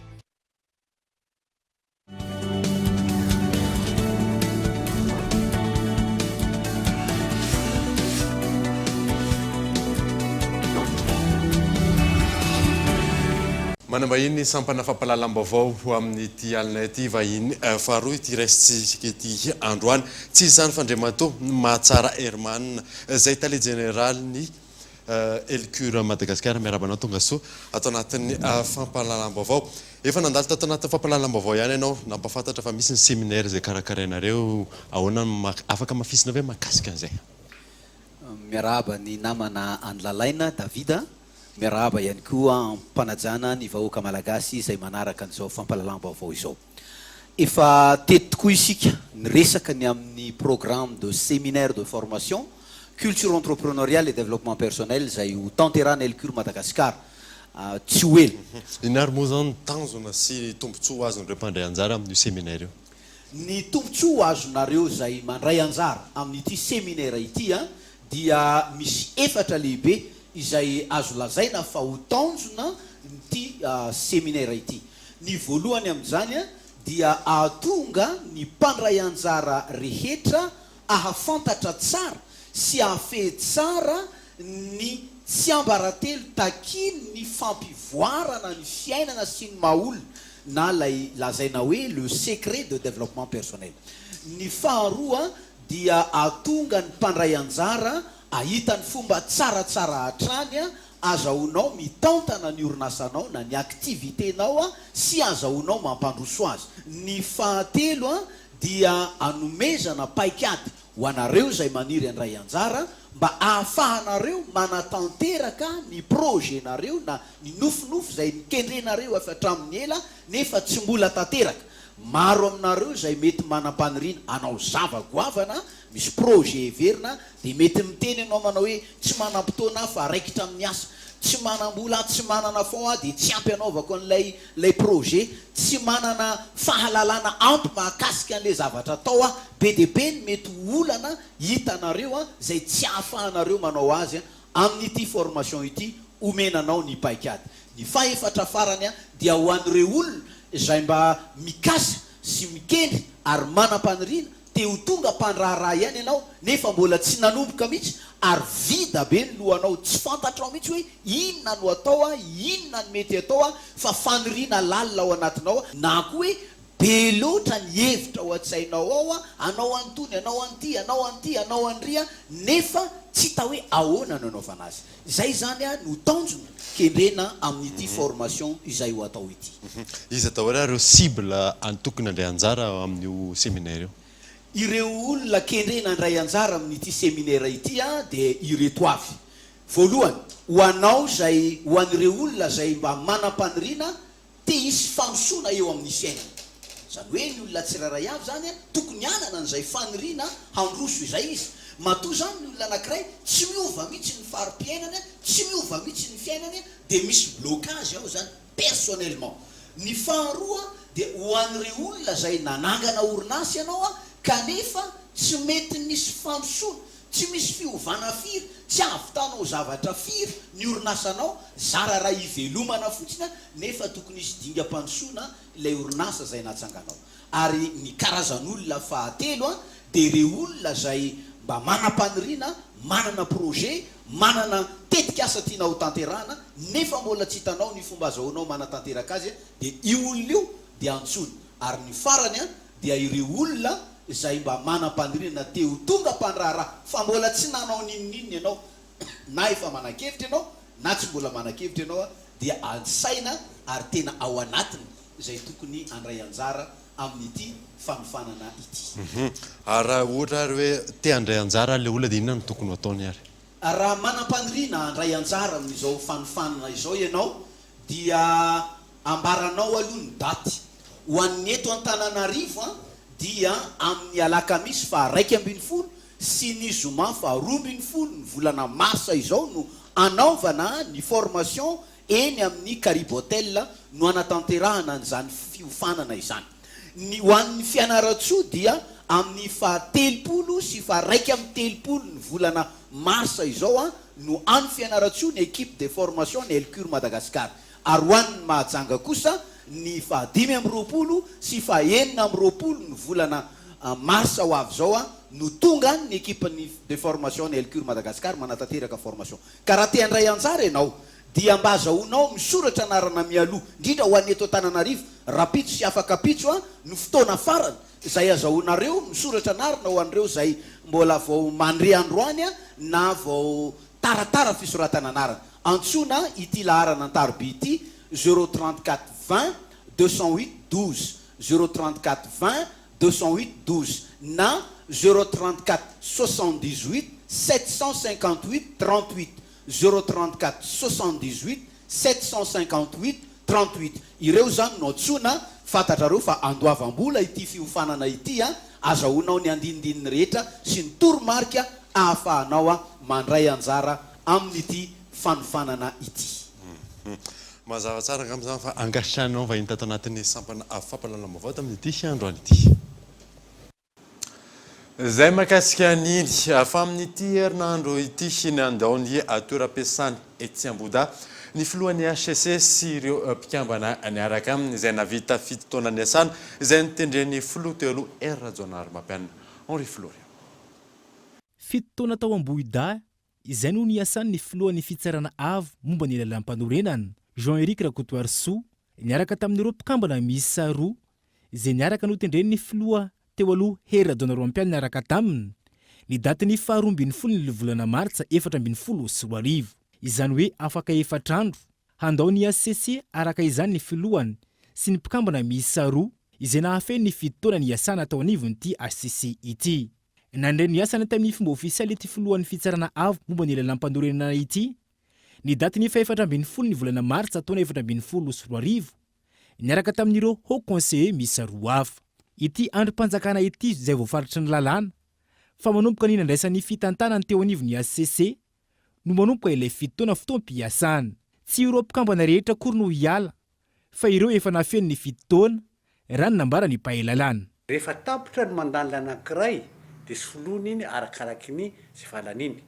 Manambahiny ny sampana fampahalalam-baovao ho amin'ity alina ity vahiny faharoa ity raisintsika ity androany. Tsy iza izany fa Andriamatoa Mahatsara Herman izay tale jeneralin'ny Elcure Madagascar. Miarahaba anao tonga soa ato anatin'ny fampahalalam-baovao. Efa nandalo tato anatin'ny fampahalalam-baovao ihany ianao nampahafantatra fa misy ny seminaire izay karakarainareo. Ahoana no afaka hamafisina ve mahakasika an'izay? Miarahaba ny namana any Lalaina David a. Miarahaba ihany koa am-panajana ny vahoaka Malagasy izay manaraka an'izao fampahalalam-baovao izao. Efa teto tokoa isika niresaka ny amin'ny programme de séminaire de formation culture entrepreneuriale et développement personnel izay ho tanterahana Elcure Madagascar tsy ho ela. Inona ary moa izany ny tanjona sy tombontsoa ho azon'ireo mpandray anjara amin'io séminaire io? Ny tombontsoa ho azonareo izay mandray anjara amin'ity séminaire ity dia misy efatra lehibe izay azo lazaina fa ho tanjona ity seminera ity. Ny voalohany amin'izany dia ahatonga ny mpandray anjara rehetra ahafantatra tsara sy ahafehy tsara ny tsiambaratelo takian'ny fampivoarana ny fiainana sy ny maha-olona na ilay lazaina hoe le secret de développement personnel. Ny faharoa dia ahatonga ny mpandray anjara ahita ny fomba tsaratsara hatrany azahoanao mitantana ny orinasanao na ny activité-nao sy azahoanao mampandroso azy. Ny fahatelo dia anomezana paikady ho anareo izay maniry handray anjara mba ahafahanareo manatanteraka ny projet-nareo na ny nofinofy izay nikendrenareo efa hatramin'ny ela nefa tsy mbola tanteraka. Maro aminareo izay mety manam-paniriana hanao zava-goavana, misy projet heverina, dia mety miteny ianao manao hoe tsy manam-potoana aho fa raikitra amin'ny asa, tsy manam-bola aho, tsy manana fonds aho dia tsy ampy hanaovako an'ilay ilay projet, tsy manana fahalalana ampy mahakasika an'ilay zavatra atao aho. Be dia be ny mety ho olana hitanareo izay tsy ahafahanareo manao azy amin'ity formation ity omena anao ny paikady. Ny fahefatra farany dia ho an'ireo olona izay mba mikasa sy mikendry ary manam-paniriana te ho tonga mpandraharaha ihany ianao nefa mbola tsy nanomboka mihitsy ary vida be ny lohanao tsy fantatrao mihitsy hoe inona no atao inona no mety atao fa faniriana lalina ao anatinao na koa hoe be loatra ny hevitra ao an-tsainao ao anao an'itony anao an'ity anao an'ity anao an'ry nefa tsy hita hoe ahoana no anaovana azy. Izay izany no tanjona kendrena amin'ity formation izay ho atao ity. Iza daholo ary ireo cible tokony handray anjara amin'io seminaire io? Ireo olona kendrena handray anjara amin'ity seminaire ity dia ireto avy. Voalohany, ho anao izay, ho an'ireo olona izay mba manam-paniriana Te hisy fandrosoana eo amin'ny fiainana. Izany hoe ny olona tsirairay avy izany tokony hanana an'izay faniriana handroso izay izy. Matoa izany ny olona anankiray tsy miova mihitsy ny fari-piainany, tsy miova mihitsy ny fiainany dia misy blocage ao izany personnellement. Ny faharoa dia ho an'ireo olona izay nanangana orinasa ianao kanefa tsy mety misy fandrosoana, Tsy misy fiovana firy, tsy ahavitanao zavatra firy ny orinasanao, zara raha ivelomana fotsiny nefa tokony hisy dingam-pandrosoana ilay orinasa izay natsanganao. Ary ny karazan'olona fahatelo dia ireo olona izay mba manam-paniriana, manana projet, manana tetikasa tiana hotanterahana nefa mbola tsy hitanao ny fomba azahoanao manatanteraka azy dia io olona io dia antsoina. Ary ny farany dia ireo olona izay mba manam-paniriana te ho tonga mpandraharaha fa mbola tsy nanao n'inon'inona ianao na efa manan-kevitra ianao na tsy mbola manan-kevitra ianao dia ansaina ary tena ao anatiny izay tokony handray anjara amin'ity fanofanana ity. Ary raha ohatra ary hoe te handray anjara ilay olona dia inona no tokony ho ataony ary? Raha manam-paniriana handray anjara amin'izao fanofanana izao ianao dia Ambaranao aloha ny daty. Ho an'ny eto Antananarivo dia amin'ny alakamisy faha 11 sy ny zoma faha 12 ny volana marsa izao no hanaovana ny formation eny amin'ny Karibo Hotel no hanatanterahana an'izany fiofanana izany. Ny ho an'ny Fianarantsoa dia amin'ny faha 30 sy faha 31 ny volana marsa izao no any Fianarantsoa ny equipe de formation ny Elcure Madagascar. Ary ho an'ny Mahajanga kosa, ny faha 25 sy faha 26 ny volana marsa ho avy izao no tonga any ny ekipan'ny de formation ny Elcure Madagascar manatanteraka formation. Ka raha te handray anjara ianao dia. dia mba azahoanao misoratra anarana mialoha, indrindra ho an'ny eto Antananarivo, rahampitso sy afak'ampitso no fotoana farany izay azahoanareo misoratra anarana ho an'ireo izay mbola vao mandre androany na vao taratara fisoratana anarana. Antsoina ity laharana an-taroby ity, zéro 34 20 208 12, zéro 34 20 208 12 na zéro 34 78 758 38, zéro 34 78 758 38. Ireo izany no antsoina, fantatrareo fa andoavam-bola ity fiofanana ity an, azahoanao ny andinindininy rehetra sy ny toromarika ahafahanao mandray anjara amin'ity fanofanana ity. Mazava tsara angamba izany fa ankasitrahanao vahiny tato anatin'ny sampana fampahalalam-baovao tamin'ity androany ity. Izay mahakasika an'iny fa amin'ity herinandro ity nandao ny toeram-piasany etsy Ambohidahy ny filohan'ny hcc sy ireo mpikambana niaraka aminy izay nahavita fito taona niasana izay notendren'ny filoha teo aloha Hery Rajaonarimampianina Henri Florian. Fito taona tao Ambohidahy izay no niasan'ny filohan'ny Fitsarana Avo momba ny Lalàmpanorenana, Jean Eric Rakotoarisoa, niaraka tamin'ireo mpikambana miisa roa izay niaraka notendren'ny filoha teo aloha Hery Rajaonarimampianina niaraka taminy, ny datin'ny faharoa ambin'ny volana martsa 2014. Izany hoe afaka efatra andro, handao ny hcc araka izany ny filohany sy ny mpikambana miisa roa izay nahafeno ny fito taona niasana tao anivon'ity hcc ity. Nandray ny asany tamin'ny fomba ofisialy ity filohan'ny Fitsarana Avo momba ny Lalàmpanorenana ity, ny datin'ny fahefatra ambin'ny folo ny volana martsa taona 2014, niaraka tamin'ireo Haut Conseiller miisa roa hafa. Ity andrim-panjakana ity izay voafaritry ny lalàna fa manomboka ny nandraisan'ny fitantanany teo anivon'ny hcc no manomboka ilay fito taona fotoam-piasana. Tsy ireo mpikambana rehetra akory no hiala fa ireo efa nahafeno ny fito taona, raha ny nambaran'ny mpahay lalàna. Rehefa tapitra ny mandat-n'ny anankiray dia soloina iny arakaraky ny izay fahalaniany.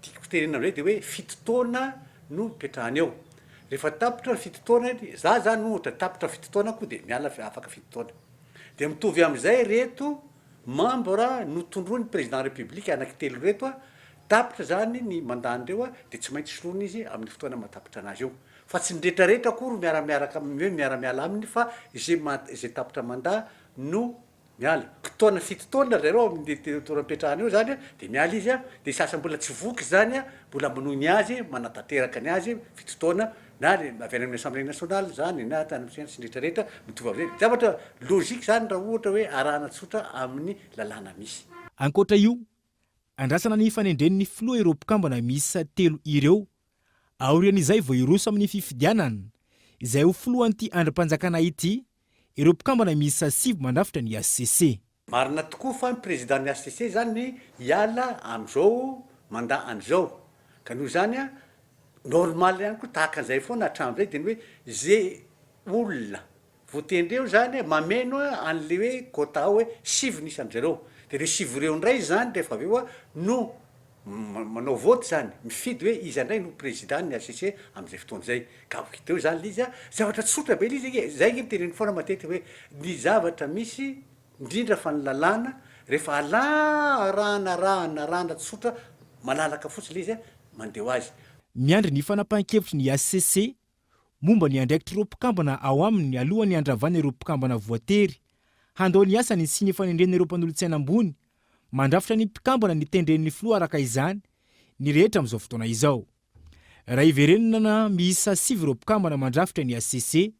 Tiako tenenina amin'izay dia hoe fito taona no ipetrahany eo. Rehefa tapitra ny fito taona iny, za zany ohatra tapitra fito taonako dia miala afaka fito taona. Dia mitovy amin'izay ireto membre notondroin'ny président république anankitelo ireto, tapitra zany ny mandat-ndreo dia tsy maintsy soloina izy amin'ny fotoana mahatapitra anazy eo. Fa tsy ny retraretra akory miara-miaraka hoe miara-miala aminy fa izay izay tapitra mandat no miala. Taona fito taona ry zareo amin'ny toeram-pipetrahana eo zany dia miala izy dia sasany mbola tsy voky zany mbola manohy ny azy manatanteraka ny azy fito taona na avy any amin'ny assemblée nationale zany na tany amin'ny sy ny retraretra mitovy amizay. Zavatra logique zany raha ohatra hoe arahana tsotra amin'ny lalàna misy. Ankoatra io, andrasana ny fanendren'ny filoha ireo mpikambana miisa telo ireo Aorian'izay vao hiroso amin'ny fifidianana izay ho filohan'ity andrim-panjakana ity ireo mpikambana miisa sivy mandrafitra ny hcc. Marina tokoa fa ny président-n'ny hcc zany hiala amin'izao mandat an'izao ka noho izany normal ihany koa tahaka an'izay foana hatramin'izay dia ny hoe ze olona Voatendry eo zany mameno an'le hoe quota ao hoe sivy ny isan-dry zareo. De reo sivy reo ndray zany rehefa avy eo no manao vote zany, mifidy hoe iza ndray no président ny HCC am'zay fotoana zay. Ka ho hita eo zany le izy a, zavatra tsotra be le izy ange, zay ange no teneniko foana matetika hoe ny zavatra misy indrindra fa ny lalàna rehefa ala arahana arahana arahana tsotra malalaka fotsiny le izy a, mandeha ho azy. Miandry ny fanapahan-kevitry ny HCC momba ny andraikitr'ireo mpikambana ao aminy alohan'ny handravana ireo mpikambana voatery handao ny asany sy ny fanendrena ireo mpanolotsaina ambony mandrafitra ny mpikambana nitendren'ny filoha araka izany ny rehetra amin'izao fotoana izao. Raha hiverenana miisa sivy ireo mpikambana mandrafitra ny hcc,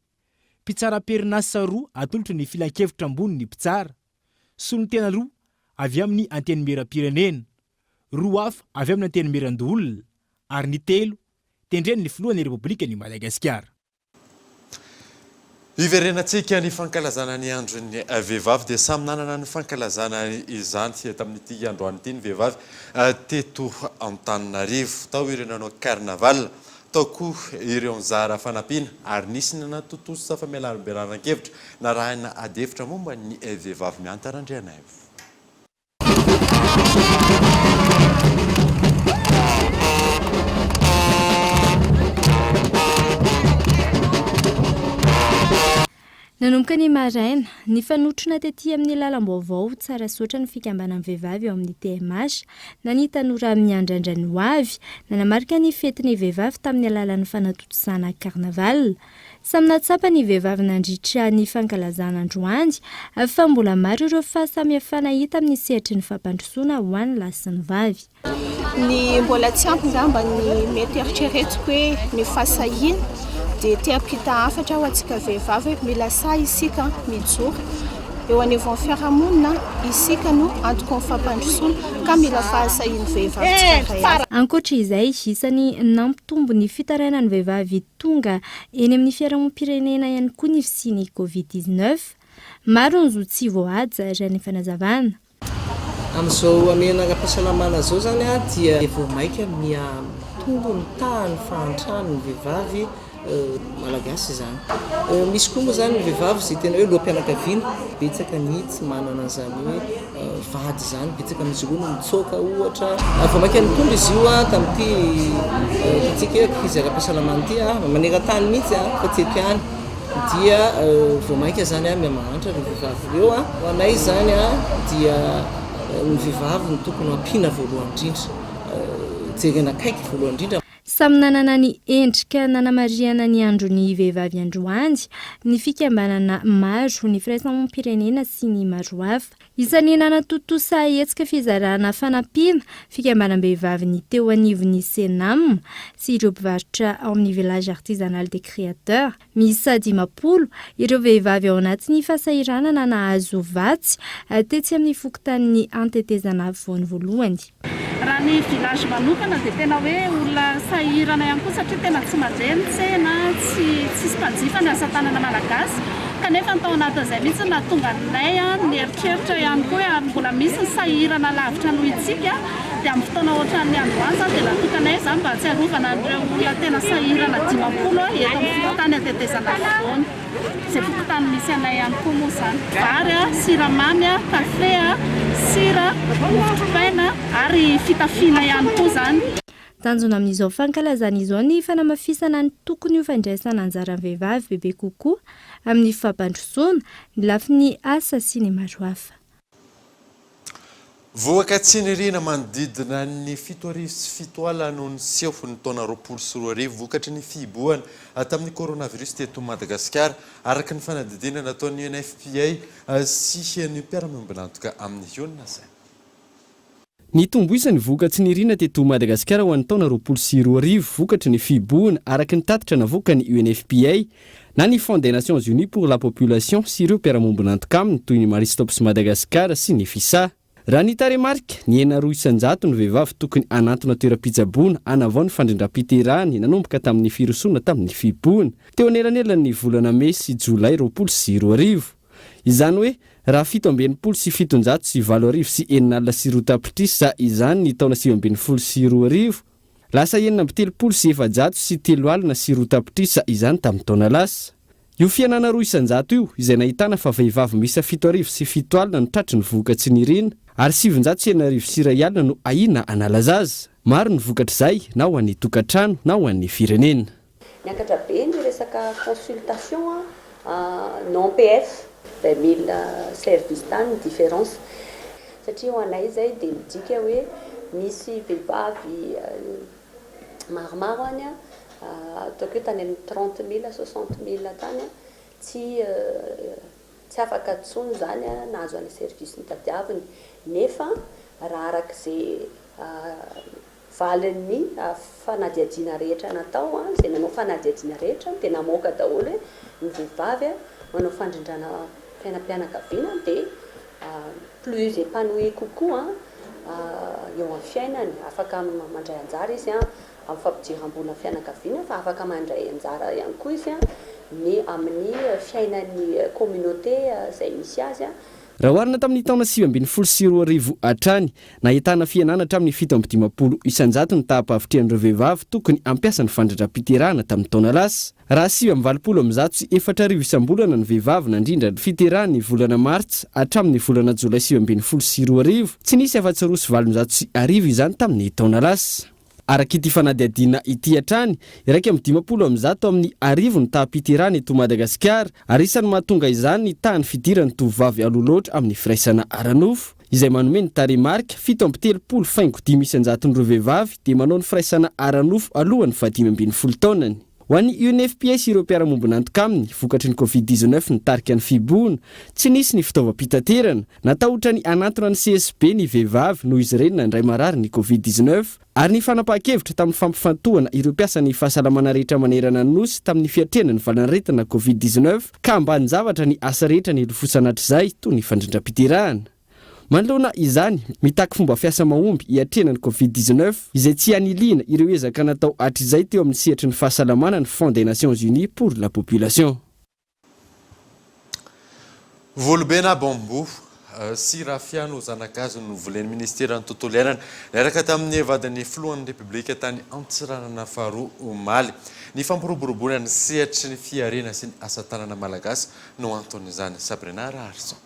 mpitsara am-perinasa roa atolotry ny filankevitra ambony ny mpitsara, solontena roa avy amin'ny antenimierampirenena, roa hafa avy amin'ny antenimierandoholona ary ny telo tendren'ny filohan'ny Repoblikan'i Madagasikara. Hiverenantsika ny fankalazana ny andron'ny vehivavy dia samy nanana ny fankalazana izany tamin'ity androany ity ny vehivavy teto Antananarivo. Tao ireo nanao carnaval, tao koa ireo nizara fanampiana ary nisy ny nanatontosa famelabelaran-kevitra narahina adihevitra momba ny vehivavy Mihanta Randrianaivo. Nanomboka ny maraina, nifanotrona tety amin'ny lalam-baovao Tsarasaotra ny fikambanan'ny vehivavy ao amin'ny TMH, na ny tanora miandrandra ny hoavy, nanamarika ny fetin'ny vehivavy tamin'ny alalan'ny fanatontosana carnaval. Samy nahatsapa ny vehivavy nandritra ny fankalazana androany fa mbola maro ireo fahasamihafana hita amin'ny sehatry ny fampandrosoana ho an'ny lahy sy ny vavy. Ny mbola tsy ampy ngamba ny mety eritreretiko hoe ny fahasahiana dia te hampita hafatra ho antsika vehivavy hoe mila sahy isika mijoro eo anivon'ny fiarahamonina, isika no antoky ny fampandrosoana ka mila fahasahian'ny vehivavy tsirairay avy. Ankoatra izay, isan'ny nampitombo ny fitarainan'ny vehivavy tonga eny amin'ny fiarahamonim-pirenena ihany koa ny fisian'ny Covid 19. Maro ny zo tsy voahaja, raha ny fanazavana. Amin'izao hamehana ara-pahasalamana izao izany dia vao mainka miha mitombo ny tahan'ny fahantran'ny vehivavy malagasy izany. Misy koa moa izany ny vehivavy izay tena hoe loham-pianakaviana, betsaka ny tsy manana an'izany hoe vady izany, betsaka amin'izy ireo no mitsoaka ohatra. Vao mainka nitombo izy io tamin'ity ataontsika hoe krizy ara-pahasalamana ity, maneran-tany mihitsy fa tsy eto ihany. Dia vao mainka izany mihamahantra ireo vehivavy ireo. Ho anay izany dia ny vehivavy no tokony ho ampiana voalohany indrindra, jerena akaiky voalohany indrindra. Samy nanana ny endrika nanamarihana ny andron'ny vehivavy androany ny fikambanana maro, ny firaisamonim-pirenena sy ny maro hafa. Isan'ny nanatontosa hetsika fizarana fanampiana, fikambanam-behivavy ny teo anivon'ny Cenam sy ireo mpivarotra ao amin'ny Village Artisanal des Créateurs. Miisa 50 ireo vehivavy ao anatin'ny fahasahiranana nahazo vatsy tetsy amin'ny fokontanin'i Antetezana Afovoany voalohany. Raha ny village manokana dia tena hoe olona sahirana ihany koa satria tena tsy mandeha ny tsena, tsy tsisy mpanjifa ny asa tanana malagasy kanefa ny tao anatin'izay mihitsy no nahatonga anay nieritreritra ihany koa hoe ary mbola misy ny sahirana lavitra noho itsika dia amin'ny fotoana ohatran'ny androany izany dia natokanay izany mba hahatsiarovana an'ireo olona tena sahirana 50 eto amin'ny fokontany Antetezana Afovoany. Izay fokontany misy anay ihany koa moa izany. Vary, siramamy, kafe, sira, mofo dipaina ary fitafiana ihany koa izany. Tanjona amin'izao fankalazana izao ny fanamafisana ny tokony ho fandraisana anjaran'ny vehivavy bebe kokoa amin'ny fampandrosoana, ny lafiny asa sy ny maro hafa. Vohoka tsy niriana manodidina ny 7700 no niseho ny taona 2020 vokatry ny fihibohana tamin'ny coronavirus teto Madagasikara, araka ny fanadihadiana nataon'ny UNFPA sy ny mpiara-miombon'antoka amin'ny Unicef. Nitombo isa ny vohoka tsy niriana teto Madagasikara ho an'ny taona 2020 vokatry ny fihibohana, araka ny tatitra navoakan'ny UNFPA na ny Fonds des Nations Unies pour la Population sy ireo mpiara-mombon'antoka aminy toy ny Marie Stopes Madagascar sy ny FISA. Raha ny tarehimarika, nihena 2% ny vehivavy tokony hanantona toeram-pitsaboana hanavao ny fandrindram-piterahany nanomboka tamin'ny firosoana tamin'ny fihibohana, teo anelanelan'ny volana mey sy jolay 2020. Izany hoe, raha 8767 60 tapitrisa izany ny taona 2019, Lasa 436 302 tapitrisa izany tamin'ny taona lasa. Io fihenana 2% io, izay nahitana fa vehivavy miisa 707 no tratry ny vohoka tsy nirina, ary 61 901 no ahiana hanala zaza. Maro ny vokatr'izay na ho an'ny tokantrano na ho an'ny firenena. Niakatra be ny resaka consultation non PF. 20 mille service tany ny différence satria ho anay izay dia midika hoe misy vehivavy maromaro any ataoko hoe tany amin'ny 30 mille 60 mille tany tsy tsy afaka intsony izany nahazo an'ilay service notadiaviny nefa raha araka izay Valin'ny fanadihadiana rehetra natao, izay nanao fanadihadiana rehetra dia namoaka daholo hoe ny vehivavy manao fandrindrana fiainam-pianakaviana dia plus épanouie kokoa eo amin'ny fiainany, afaka mandray anjara izy amin'ny fampidiram-bola fianakaviana fa afaka mandray anjara ihany koa izy ny amin'ny fiainan'ny communauté izay misy azy. Raha oharina tamin'ny taona 2019 hatrany, nahitana fihenana hatramin'ny 57% ny taham-pahavitrihan'ireo vehivavy tokony hampiasa ny fandrindram-piterahana tamin'ny taona lasa. Raha 4089 isam-bolana ny vehivavy nandrindra ny fiterahany ny volana martsa hatramin'ny volana jolay 2019, tsy nisy afa-tsy 1802 izany tamin'ny taona lasa. Araka ity fanadihadiana ity hatrany, 151 amin'ny arivo ny taham-piterahana eto Madagasikara ary isan'ny mahatonga izany ny tahan'ny fidiran'ny tovovavy aloha loatra amin'ny firaisana ara-nofo, izay manome ny tarehimarika 37 faingo dimy isan-jaton'ireo vehivavy dia manao ny firaisana ara-nofo alohan'ny fahadimy ambin'ny folo taonany. Ho an'ny UNFPA sy ireo mpiara-mombon'antoka aminy, vokatry ny Covid 19 nitarika ny fihibohana, tsy nisy ny fitaovam-pitaterana. Natahotra ny hanantona ny CSB ny vehivavy noho izy ireny nandray marary ny Covid 19, ary ny fanapahan-kevitra tamin'ny fampifantohana ireo mpiasan'ny fahasalamana rehetra manerana ny Nosy tamin'ny fiatrehana ny valanaretina Covid 19 ka ambanin-javatra ny asa rehetra nilofosana hatrizay toy ny fandrindram-piterahana. Manoloana izany, mitaky fomba fiasa mahomby hiatrehana ny Covid 19, izay tsy hanilihina ireo ezaka natao hatrizay teo amin'ny sehatry ny fahasalamana ny Fonds des Nations Unies pour la Population. Volobe na bambou sy rafia no zana-kazo novolen'ny Minisiteran'ny Tontolo Iainana niaraka tamin'ny vadin'ny Filohan'ny Repoblika tany Antsiranana faharoa omaly. Ny fampiroboroboana ny sehatry ny fihariana sy ny asa tanana malagasy no anton'izany. Sabrina Raharison.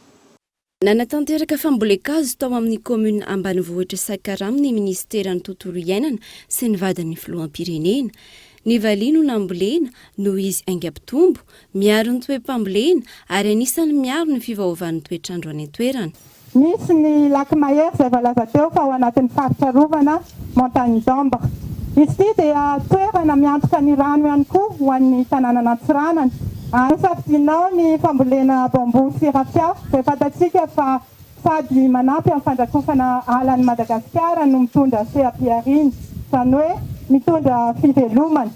Nanatanteraka fambolen-kazo tao amin'ny kaominina ambanivohitra Sakaramy ny minisiteran'ny Tontolo iainana sy ny vadin'ny filoham-pirenena. Ny valiha no nambolena noho izy haingam-pitombo, miaro ny toe-pambolena ary anisan'ny miaro ny fiovaovan'ny toetr'andro any an-toerana. Misy ny Lac Mahery izay voalaza teo fa ao anatin'ny faritra arovana Montagne d'Ambre. Izy ity dia toerana miantoka ny rano ihany koa ho an'ny tanànan'Antsiranana. Nosafidianao ny fambolena bambou sy raffia izay fantatsika fa sady manampy amin'ny fandrakofana ala an'i Madagasikara no mitondra seha-pihariana, izany hoe mitondra fivelomana.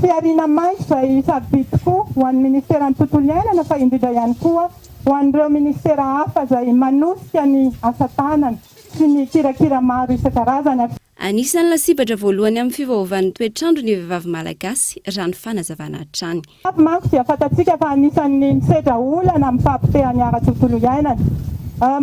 Fihariana maitso izay sarobidy tokoa ho an'ny Ministeran'ny Tontolo Iainana fa indrindra ihany koa ho an'ireo Ministera hafa izay manosika ny asa tanana sy ny kirakira maro isan-karazany. Anisan'ny lasibatra voalohany amin'ny fiovaovan'ny toetr'andro ny vehivavy malagasy, raha ny fanazavana hatrany. Avy manko dia fantatsika fa anisan'ny misedra olana amin'ny fahapotehan'ny ara-tontolo iainana.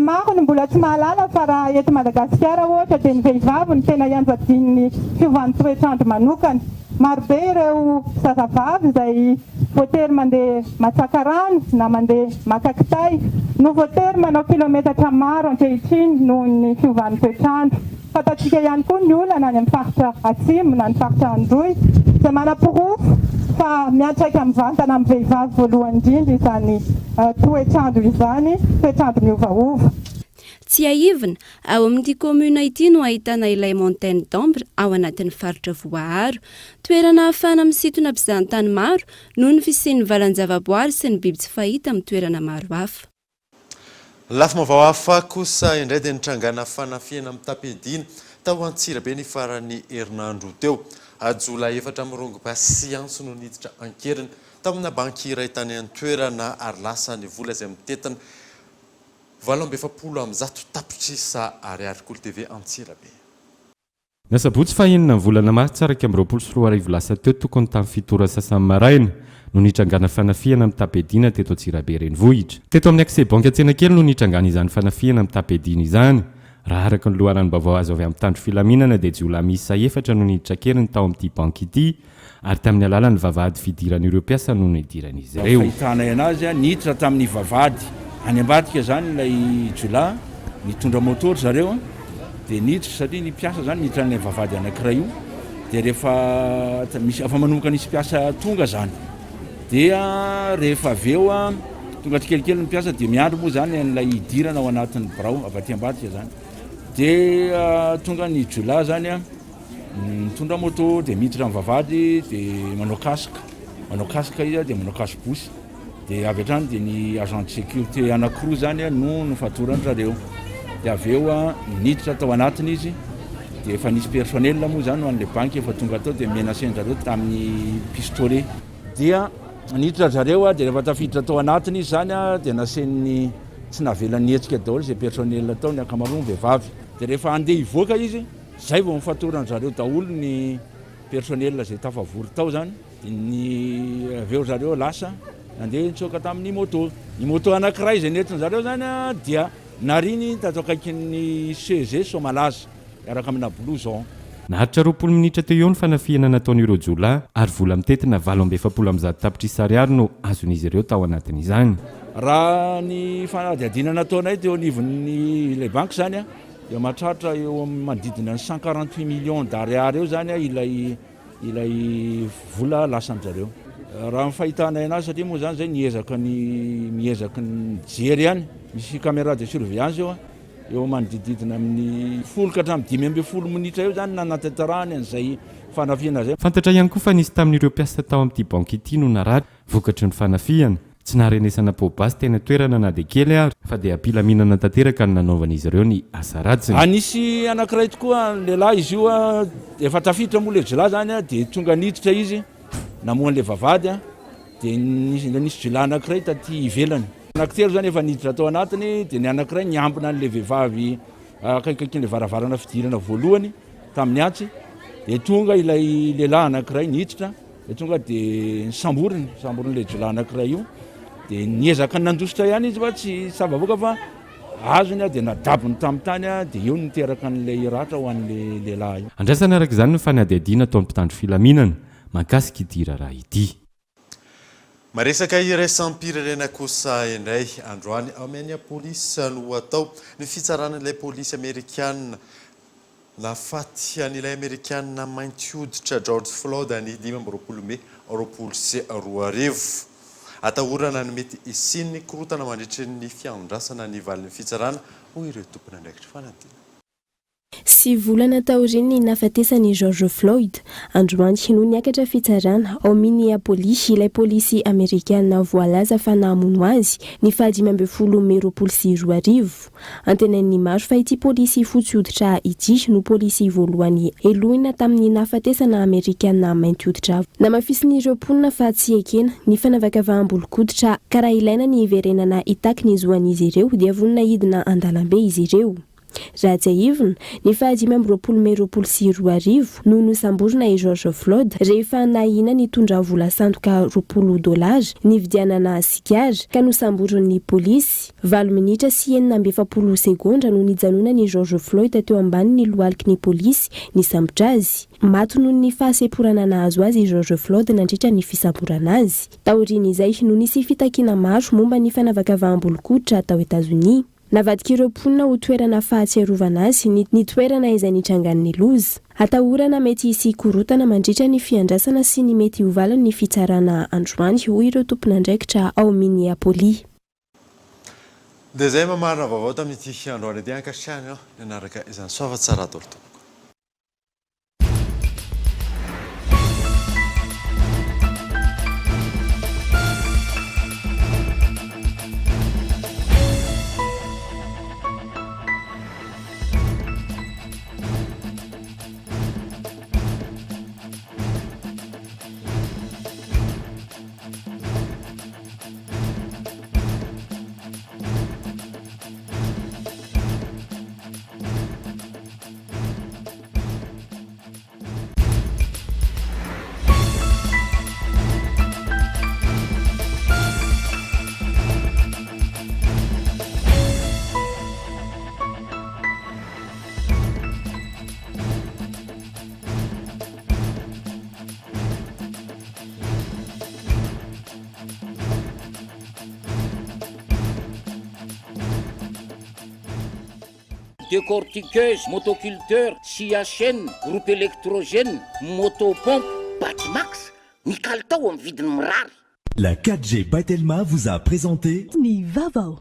Maro ny mbola tsy mahalala fa raha eto Madagasikara ohatra dia ny vehivavy no tena ianjadian'ny fiovan'ny toetr'andro manokana. Marobe ireo zazavavy izay voatery mandeha matsaka rano na mandeha maka kitay no voatery manao kilometatra maro ankehitriny noho ny fiovan'ny toetr'andro. Fantatsika ihany koa ny olana any amin'ny faritra Atsimo na ny faritra Androy izay manaporofo fa miantraika mivantana amin'ny vehivavy voalohany indrindra izany toetr'andro izany, toetr'andro miovaova. Tsiahivina, ao amin'ity commune ity no ahitana ilay Montagne d'Ambre ao anatin'ny faritra voaaro. Toerana ahafahana misintona mpizahantany maro noho ny fisian'ny valan-javaboary sy ny biby tsy fahita amin'ny toerana maro hafa. Lafim-baovao hafa kosa indray dia nitrangana fanafihana mitam-piadiana tao Antsirabe ny faran'ny herinandro teo. Jiolahy efatra mirongo basy sy antsy no niditra an-keriny tao amina banky iray tany an-toerana ary lasa ny vola izay mitentina 148 tapitrisa ariary. Kolo TV Antsirabe. Ny asabotsy fahenina ny volana martsa 2021 lasa teo tokony tamin'ny fito ora sasany maraina no nitrangana fanafihana mitam-piadiana teto Antsirabe renivohitra. Teto amin'ny Accès Banque Antsenakely no nitrangana izany fanafihana mitam-piadiana izany. Raha araka ny loharanom-baovao azo avy amin'ny mpitandro filaminana dia jiolahy miisa efatra no niditra an-keriny tao amin'ity banky ity ary tamin'ny alalan'ny vavahady fidiran'ireo mpiasa no nidiran'izy ireo. Fahitanay anazy, niditra tamin'ny vavahady any ambadika izany ilay jiolahy, nitondra moto ry zareo dia niditra satria ny mpiasa izany niditra an'ilay vavahady anankiray io dia rehefa misy efa manomboka nisy mpiasa tonga izany dia rehefa avy eo tonga tsikelikely ny mpiasa dia miandry moa izany an'ilay hidirana ao anatin'ny birao avy aty ambadika izany dia tonga ny jiolahy izany Mitondra moto dia miditra amin'ny vavahady dia manao casque, manao casque izy dia manao cache bouche dia avy hatrany dia ny agent de sécurité anankiroa izany no nofatoran-dry zareo dia avy eo niditra tao anatiny izy dia efa nisy personnel moa izany ho an'ilay banky efa tonga tao dia menacen-dry zareo tamin'ny pistolet dia niditra ry zareo dia rehefa tafiditra tao anatiny izy izany dia nasen'ny tsy navelany nihetsika daholo izay personnel tao ny ankamaroany vehivavy dia rehefa handeha hivoaka izy Zay vao nifatoran zareo daholo ny personnel zay tafavory tao zany de ny avy eo zareo lasa nandeha nitsoaka tamin'ny moto. Ny moto anakiray zay nentin zareo zany dia nariny tato akaikin'ny CEG Soamalaza miaraka amina blouson. Naharitra 20 minitra teo eo ny fanafihana nataon'ireo jiolahy ary vola mitentina 148 tapitrisa ariary no azon'izy ireo tao anatin'izany. Raha ny fanadihadiana nataonay teo anivon'ny ilay banky zany. dia mahatratra eo amin'ny manodidina ny 148 millions d'ariary eo izany ilay ilay vola lasan-dry zareo. Raha ny fahitanay anazy satria moa izany izay niezaka ny miezaka ny mijery ihany, misy caméra de surveillance eo, eo manodididina amin'ny folo ka hatramin'ny 15 minitra eo izany nanatanterahany an'izay fanafihana izay. Fantatra ihany koa fa nisy tamin'ireo mpiasa tao amin'ity banky ity no naratra vokatry ny fanafihana. Tsy naharenesana poa-basy teny an-toerana na dia kely ary fa dia am-pilaminana tanteraka no nanaovan'izy ireo ny asa ratsiny. A Nisy anankiray tokoa lehilahy izy io, efa tafiditra moa ilay jiolahy izany dia tonga niditra izy namoha an'ilay vavahady dia nisy jiolahy anankiray taty ivelany. Anankitelo izany efa niditra tao anatiny dia ny anankiray niambina an'ilay vehivavy akaikikaikin'ilay varavarana fidirana voalohany tamin'ny antsy dia tonga ilay lehilahy anankiray niditra. Dia tonga dia nisamboriny, nisamborin'ilay jiolahy anankiray io. Dia niezaka nandositra ihany izy fa tsy tafavoaka fa azony dia nadabony tamin'ny tany dia eo no niteraka an'ilay ratra ho an'ilay lehilahy io. Andrasana araka izany ny fanadihadiana ataon'ny mpitandro filaminana mahakasika ity raharaha ity. Maresaka iraisam-pirenena kosa indray androany ao Minneapolis no atao ny fitsarana ilay polisy amerikana Nahafaty an'ilay Amerikana mainty hoditra George Floyd ny 25 Mey 2020. Atahorana ny mety hisian'ny korontana mandritry ny fiandrasana ny valin'ny fitsarana, hoy ireo tompon'andraikitry fanadinana. Sivy volana taorian'ny nahafatesan'i George Floyd, androany no niakatra fitsarana ao Minneapolis ilay polisy amerikana voalaza fa namono azy ny faha 15 mey 2020. Antenain'ny maro fa ity polisy fotsy hoditra ity no polisy voalohany helohina tamin'ny nahafatesana Amerikana mainty hoditra. Namafisin'ireo mponina fa tsy ekena ny fanavakavaham-bolon-koditra ka raha ilaina ny hiverenana hitaky ny zoan'izy ireo dia vonona hidina an-dalambe izy ireo. Raha tsiahivina, ny faha 25 mey 2020 no nosamborina i George Floyd rehefa nahiana nitondra vola sandoka 20 dolara nividianana sigara ka nosamborin'ny polisy. Valo minitra sy 46 segondra no nijanonan'i George Floyd teo ambanin'ny lohaliky ny polisy nisambotra azy. Maty noho ny fahasemporana nahazo azy i George Floyd nandritra ny fisamborana azy. Taorian'izay no nisy fitakiana maro momba ny fanavakavaham-bolon-koditra tao Etazonia. Navadik'ireo mponina ho toerana fahatsiarovana azy ny ny toerana izay nitrangan'ny loza. Atahorana mety hisy korontana mandritra ny fiandrasana sy ny mety ho valin'ny fitsarana androany, hoy ireo tompon'andraikitra ao Minneapolis. Dia izay mamarana vaovao tamin'ity androany ity. Ankasitrahana ny nanaraka izany. Soava tsara daholo tompoko. Décortiqueuse, motoculteur, scie à chaîne, groupe électrogène, moto pompe, Batimax, ny kalitao amin'ny vidiny mirary. La 4G by Telma vous a présenté Ny vaovao.